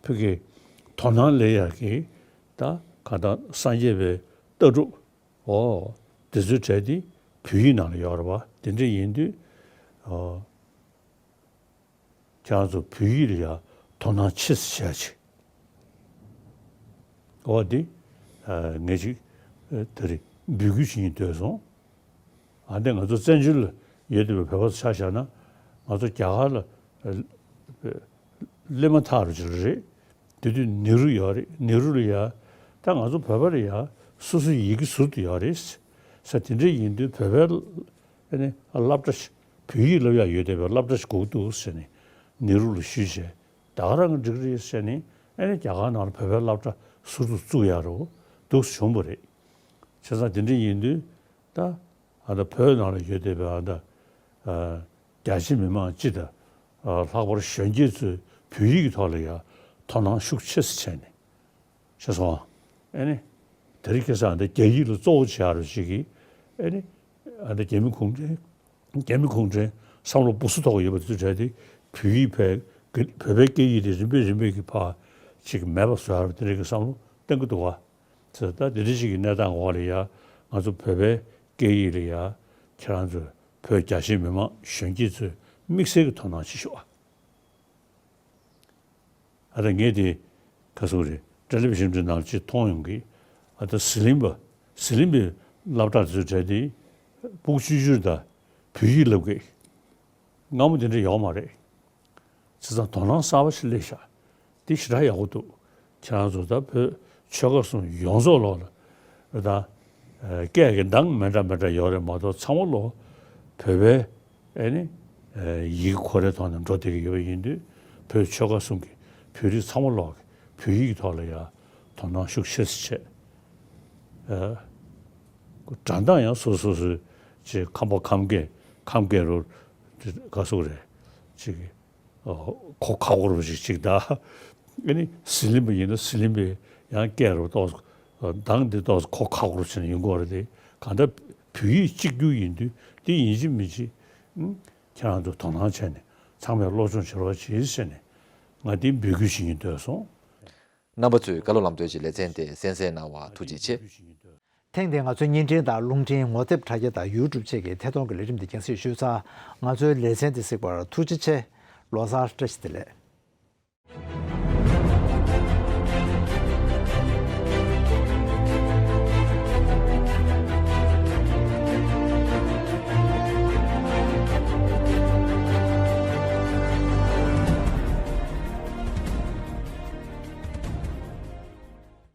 བོད་ཀྱི་དོ་སྣང་སླེབས་ཡག་གི་ད་ག་ད་སངས་རྒྱས་པའི་ལྟ་གྲུབ་འོ་དེ་ཚོའི་གྲས་དེ་བོད་ཡིག་ནང་ལ་ཡོད་རེད་པ། དེ་འདྲ་ཡིན་དུས་ཨ། ཁྱེད་རང་ཚོ་བོད་ཡིག་ལ་ཡང་དོ་སྣང་ཆེ་ཙམ་བྱས་ཅིག་འོ་འདི་ཨ་ངས་ཅིག་ཨ་ད་རེས་འབོད་སྐུལ་བྱེད་སྙིང་འདོད་སོང་། ཨ་འདི་ང་ཚོ་བཙན་བྱོལ་ལ་ཡོད་བསྡད་པའི་བོད་པ་ཚོ་ཆ་བཞག་ན་ང་ཚོ་རྒྱ་གར་ལ་ཨ་སླེབས་མ་ཐག་རུ་ཅིག་རེད། དེ་དུས་ནེ་རུ་ཡོད་རེད། ནེ་རུ་ལ་ཡ་ད་ང་ཚོ་བོད་པ་ལ་ཡ་སོ་སོའི་ཡི་གེ་ཟུར་དུ་ཡོད་རེད་ཟེར། དེ་འདྲ་ཡིན་དུས་བོད་པའི་ཨ་ནི་སློབ་གྲྭ་བོད་ཡིག་སློབ་ཡག་ཡོད་བསྡད་པའི་སློབ་གྲྭ་ཞིག་དགོས་འདུག་ཟེར་ནས་ནེ་རུ་ལ་ཞུས་བྱས། ད་ག་རང་གི་འགྲིག་རེད་ཟེར་ནས་ཨ་ནི་རྒྱ་གར་ནང་ལ་བོད་པའི་སློབ་གྲྭ་ཟུར་དུ་བཙུགས་ཡག་རུ་འདུག་བྱུང་བ་རེད། བྱས་ཙང་དེ་འདྲ་ཡིན་དུས་ད་ཨ་ད་བོད་ནང་ལ་ཡོད་བསྡད་པའི་ཨ་ད་ཨ་རྒྱ་ཆེ་མི་མང་སྤྱི་དང་ཨ་ལྷག་པར་གཞོན་སྐྱེས་ཚོས་བོད་ཡིག་གི་ཐོག་ལ་ཡང་དོ་སྣང་ཤུགས་ཆེ་ཙམ་བྱས་ནས། ཤེས་སོང་ཨ། ཨེ་ནི། དེ་རིང་ཁ་སང་འདི་རྒྱ་ཡིག་ལ་གཙོ་བོ་བྱེད་ཡག་རུ་ཞིག་གིས། ཨེ་ནི། ཨ་འདི་རྒྱ་མི་གུང་ཁྲན། རྒྱ་མི་གུང་ཁྲན་བསམ་བློ་སྦུ་སུ་ཐོག་ཡོད་པ་དེ་ཚོ་གྲས་དེ་བོད་ཡིག་ཕལ་གི་བོད་པའི་སྐད་ཡིག་དེ་རིམ་པས་རིམ་པས་ཀྱི་ཕར་ཅིག་མེད་པ་བཟོ་ཡག་རུ་དེ་འདྲ་གི་བསམ་བློ་གཏོང་གི་འདུག་ག་ཚེ་ད་དེ་འདྲ་ཞིག་གི་གནས་སྟངས་འོག་ལ་ཡ་ང་ཚོ་བོད་པའི་སྐད་ཡིག་ལ་ཡ་ཁྱེད་རང་ཚོ་བོད་རྒྱ་ཆེ་མི་མང་གཞོན་སྐྱེས་ཚོས་དམིགས་བསལ་གྱི་དོ་སྣང་བྱེད་ཤོག་ཨ། ཨ་ད་ངས་དེ་ག་སོ་རེད། ཊེ་ལི་བི་ཤན་འདྲ་ནང་ཅིག་མཐོང་ཡོང་གི། ཨ་ད་ཟི་ལིང་པ། ཟི་ལིང་པའི་སློབ་གྲྭ་དེ་ཚོའི་གྲས་དེ་ཕྲུ་གུ་བཅུ་བཅུ་ད་བོད་ཡིག་སློབ་གི། སྔ་མོ་དེ་འདྲ་ཡོད་མ་རེད། བྱས་ཙང་དོ་སྣང་གསར་པ་ཞིག་སླེབས་ཤག་དེ་ཞེ་དྲག་ཡག་པོ་འདུག་ཁྱེད་རང་ཚོ་ད་བོད་ཆོལ་ཁ་གསུམ་ཡོངས་རྫོགས་ལོག་ལ་ད་སྐད་ཀྱི་གདངས་མི་འདྲ་མི་འདྲ་ཡོད་རེད་མ་གཏོགས་ཚང་མ་ལོག་བོད་པའི་ཨེ་ནི་ཡི་གེ་ཁོ་རའི་ཐོག་ནས་འགྲོ་བསྡད་ཀྱི་ཡོད་པ་ཡིན་དུས་བོད་ཆོལ་ཁ་གསུམ་གྱི་བོད་རིགས་ཚང་མ་ལོག་གི་བོད་ཡིག་གི་ཐོག་ལ་ཡང་དོ་སྣང་ཤུགས་ཆེ་ཙམ་བྱས། སྒྲ་གདངས་ཡང་སོ་སོ་སོའི་ཅིག་ཁམས་པ་ཁམས་སྐད་ཁམས་སྐད་རུ་ག་སོག་རེད་ཅིག་གོ་ཁག་པོ་རུ་ཞིག་ཅིག་ད། ཨ་ནི་ཟི་ལིང་པ་ཡིན་ན་ཟི་ལིང་པའི་ཡང་སྐད་རུ་ཏོག་ཙམ་གདངས་འདི་ཏོག་ཙམ་གོ་ཁག་པོ་རུ་བྱས་ནས་ཡོང་གི་ཡོད་རེད་དེ། གང་ལྟར་བོད་ཡིག་གཅིག་གྱུར་ཡིན་དུས་འདི་ཡིན་གཅིག་མིན་གཅིག་ཁྱེད་རང་ཚོ་དོ་སྣང་བྱས་ནས་ཚང་མས་སློབ་སྦྱོང་བྱེད་རོགས་གྱིས་ཟེར་ནས་ང་འདི་འབོད་སྐུལ་ཞུ་སྙིང་འདོད་སོང་། རྣམ་པ་ཚོས་བཀའ་སློབ་ལམ་སྟོན་གྱི་ལེ་ཚན་དེ་གསན་གཟིགས་གནང་བར་ཐུགས་རྗེ་ཆེ། ཐེངས་འདིའི་ང་ཚོའི་བརྙན་འཕྲིན་དང་རླུང་འཕྲིན་ངོ་དེབ་དྲ་རྒྱ་དང་ཡུ་ཊུབ་བཅས་ཀྱི་ཐད་གཏོང་གི་ལས་རིམ་འདི་རྒྱང་སྲིང་ཞུས་ཚར། ང་ཚོའི་ལེ་ཚན་འདི་གཟིགས་པར་ཐུགས་རྗེ་ཆེ། ལོ་གསར་བཀྲ་ཤིས་བདེ་ལེགས།